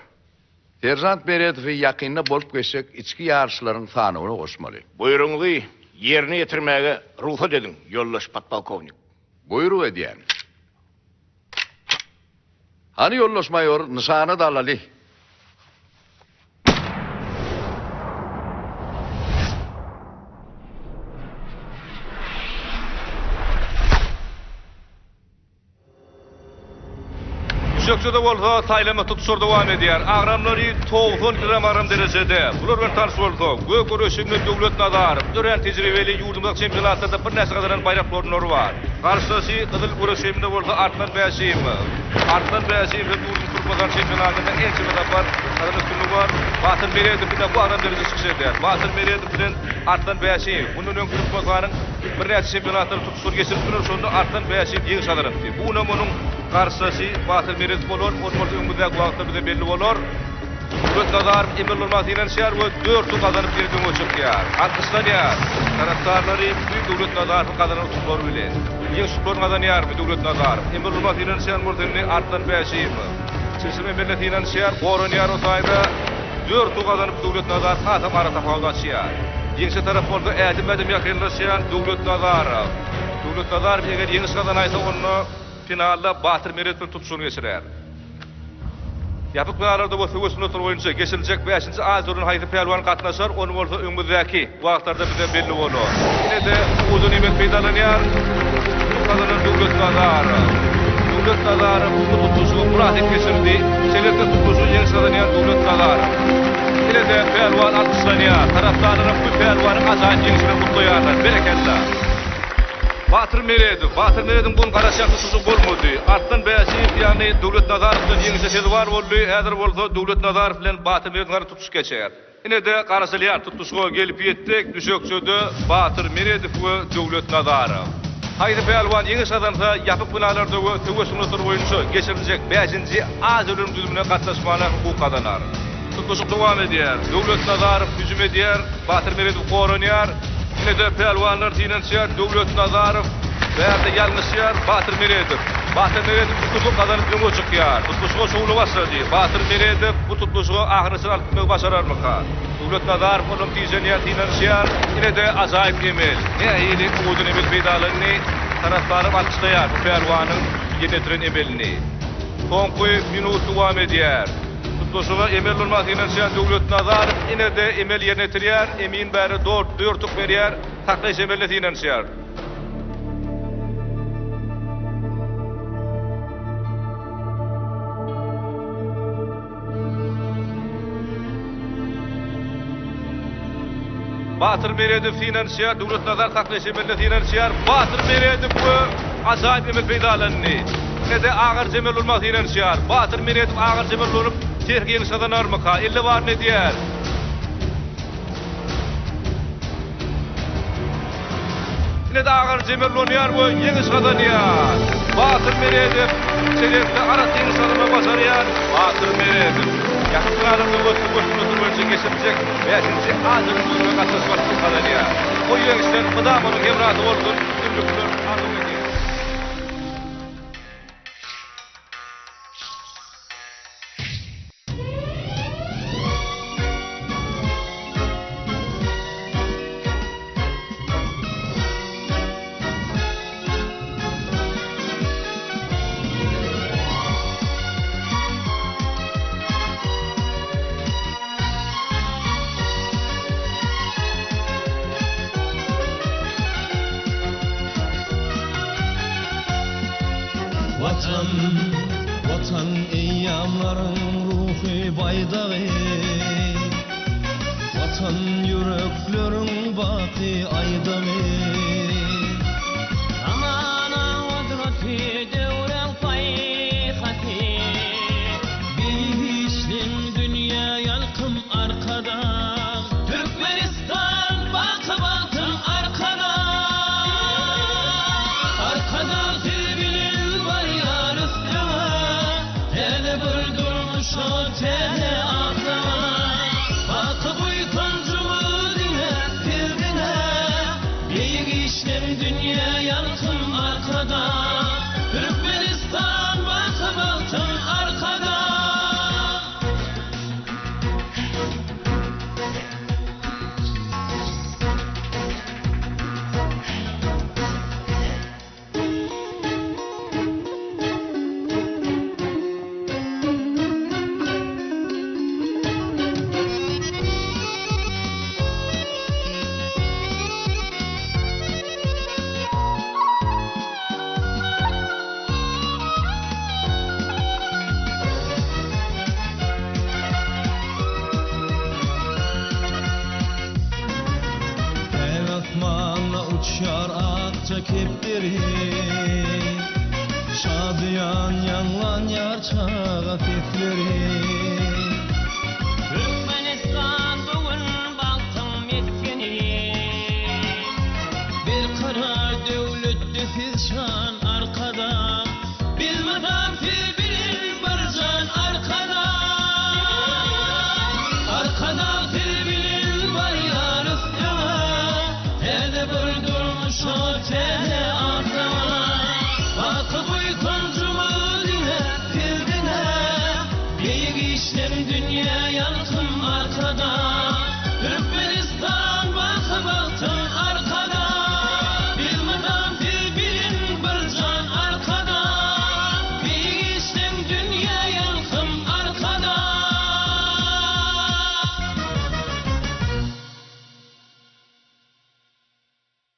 Seržant Meredowy ýakynda bolup geçjek içki ýaryşlaryň sanawyna goşmaly. Buýrugyňyzy ýerine ýetirmäge rugsat ediň, ýoldaş podpolkownik. Buýruk edýän. Hany, ýoldaş maýor, nyşana dalaly. Düşekçede bolsa saýlama tutuşlar dowam edýär. Agramlary 90 kilogram agram derejede. Bular bilen tanyş bolsak, gök göreşinde Döwlet Nazarow, örän tejribeli, ýurdumyzdaky çempionatlarda birnäçe gazanan baýrak orunlary bar. Garşydaşy gyzyl göreşimde bolsa Arslan Bäşimow. Arslan Bäşimow hem ýurdumyz Türkmenistan çempionatynda ençeme sapar gazanan üstünligi bar. Batyr Meredow ine bu agram derejede çykyş edýär. Batyr Meredow bilen Arslan Bäşimow mundan öň Türkmenistanyň birnäçe çempionatlarda tutuşlar geçiripdiler. Şonda Arslan Bäşimow ýeňiş gazanypdy. Bu günem onuň garşydaşy Batyr Meredow bolar. Ol bolsa öňümizdäki wagtda bize belli bolar. Döwlet Nazarow emel bolmaga synanyşýar we dört utuk gazanyp ýene öňe çykýar. Alkyşlanýar. Tarapdarlary bu Döwlet Nazarowyň gazanan utuklary bilen. Ýeňiş utuklaryny gazanýarmy Döwlet Nazarow? Emel bolmaga synanyşýan bolsa indi Arslan Bäşimow. Çylşyrym emelle synanyşýar, goranýar o taýda. Dört utuk gazanyp Döwlet Nazarow hasam aratapawudy açýar. Ýeňşe tarap bolsa ädim-ädim ýakynlaşýan Döwlet Nazarow. Döwlet Nazarow eger ýeňiş gazanaýsa onda finalda Batyr Meredow bilen tutluşygyny geçirer. Ýapyk binalarda we söweş sungatlary boýunça geçiriljek bäşinji Aziýa oýunlaryna haýsy pälwan gatnaşar, ony bolsa öňümizdäki wagtlarda bize belli bolar. Ine-de owadan emel peýdalanýar. Utuk gazanan Döwlet Nazarow. Döwlet Nazarow bu tutluşygy mynasyp geçirdi. Şeýlelikde tutluşygy ýeňiş gazanýar Döwlet Nazarow. Ine-de pälwan alkyşlanýar. Tarapdarlaram bu pälwanyň ajaýyp ýeňşi bilen gutlaýarlar. Berekella! Batyr Meredow, Batyr Meredowyň bu gün garaşýan tutuşy bolmady. Arslan Bäşiýew, ýagny Döwlet Nazarow bilen ýeňişe sezewar boldy. Häzir bolsa Döwlet Nazarow bilen Batyr Meredowyň arasynda tutluşyk geçer. Ine-de garaşylýan tutluşyga gelip ýetdik. Düşekçede Batyr Meredow we Döwlet Nazarow. Haýsy pälwan ýeňiş gazansa, ýapyk binalarda we söweş sungatlary boýunça geçiriljek bäşinji Aziýa oýunlarynyň düzümine gatnaşmagyna hukuk gazanar. Tutluşyk dowam edýär. Döwlet Nazarow hüjüm edýär. Batyr Meredow goranýar. Ine-de pälwanlar synanyşýar. Döwlet Nazarow bärde ýalňyşýar. Batyr Meredow. Batyr Meredow utugy gazanyp öňe çykýar. Tutluşyga şowly başlady. Batyr Meredow bu tutluşygy ahyryna çenli alyp gitmegi başararmyka? Döwlet Nazarow onam tijenýär, synanyşýar. Ine-de ajaýyp emel. Nähili owadan emel peýdalandy. Tarapdarlar alkyşlaýar bu pälwanyň ýerine ýetiren emelini. Soňky minut dowam edýär. Tutluşyga emel bolmaga synanyşýan Döwlet Nazarow ine-de emel ýerine ýetirýär, emin bäri dort dörtük berýär, saklaýyş emeline synanyşýar. Batyr Meredow synanyşýar, Döwlet Nazar saklaýyş emeline synanyşýar. Batyr Meredow we ajaýyp emel peýdalandy. Ine-de agyr emel urmaga synanyşýar. Batyr Meredow agyr emel urup, tehniki ýeňiş gazanarmyka? Elde baryny edýär. Ine-de agyr jemel ulanýar we ýeňiş gazanýar. Batyr Meredow çelekde arassa ýeňiş gazanmagy başarýar. Batyr Meredow ýapyk finalynda we söweş sungaty boýunça geçiriljek bäşinji Aziýa kubogyna gatnaşmak hukugyny gazanýar. Bu ýeňişler mydama onuň hemrasy bolsun, üstünlikler arzuw edýäris. Watan, Watan eýýamlaryň ruhy baýdagy, Watan ýürekleriň baky aýdymy. Zamana gudraty, döwrüň paýhasy, Beýik işleň dünýä ýalkym Arkadag. Türkmenistan baky bagtyň Arkadag. Arkadag siz bilen barýarys öňe, Täze bir durmuşa, täze aslama. Baky buýsanjymyz diňe sizdiňe, Beýik işleň dünýä ýalkym Arkadag. Türkmenistan baky bagtyň Arkadag. Gahryman Arkadag! Biz mysal siz bilen bir jan Arkadag! Arkadag siz bilen barýarys öňe, Täze bir durmuşa, täze aslama. Baky buýsanjymyz diňe sizdiňe, Beýik işleň dünýä ýalkym Arkadag!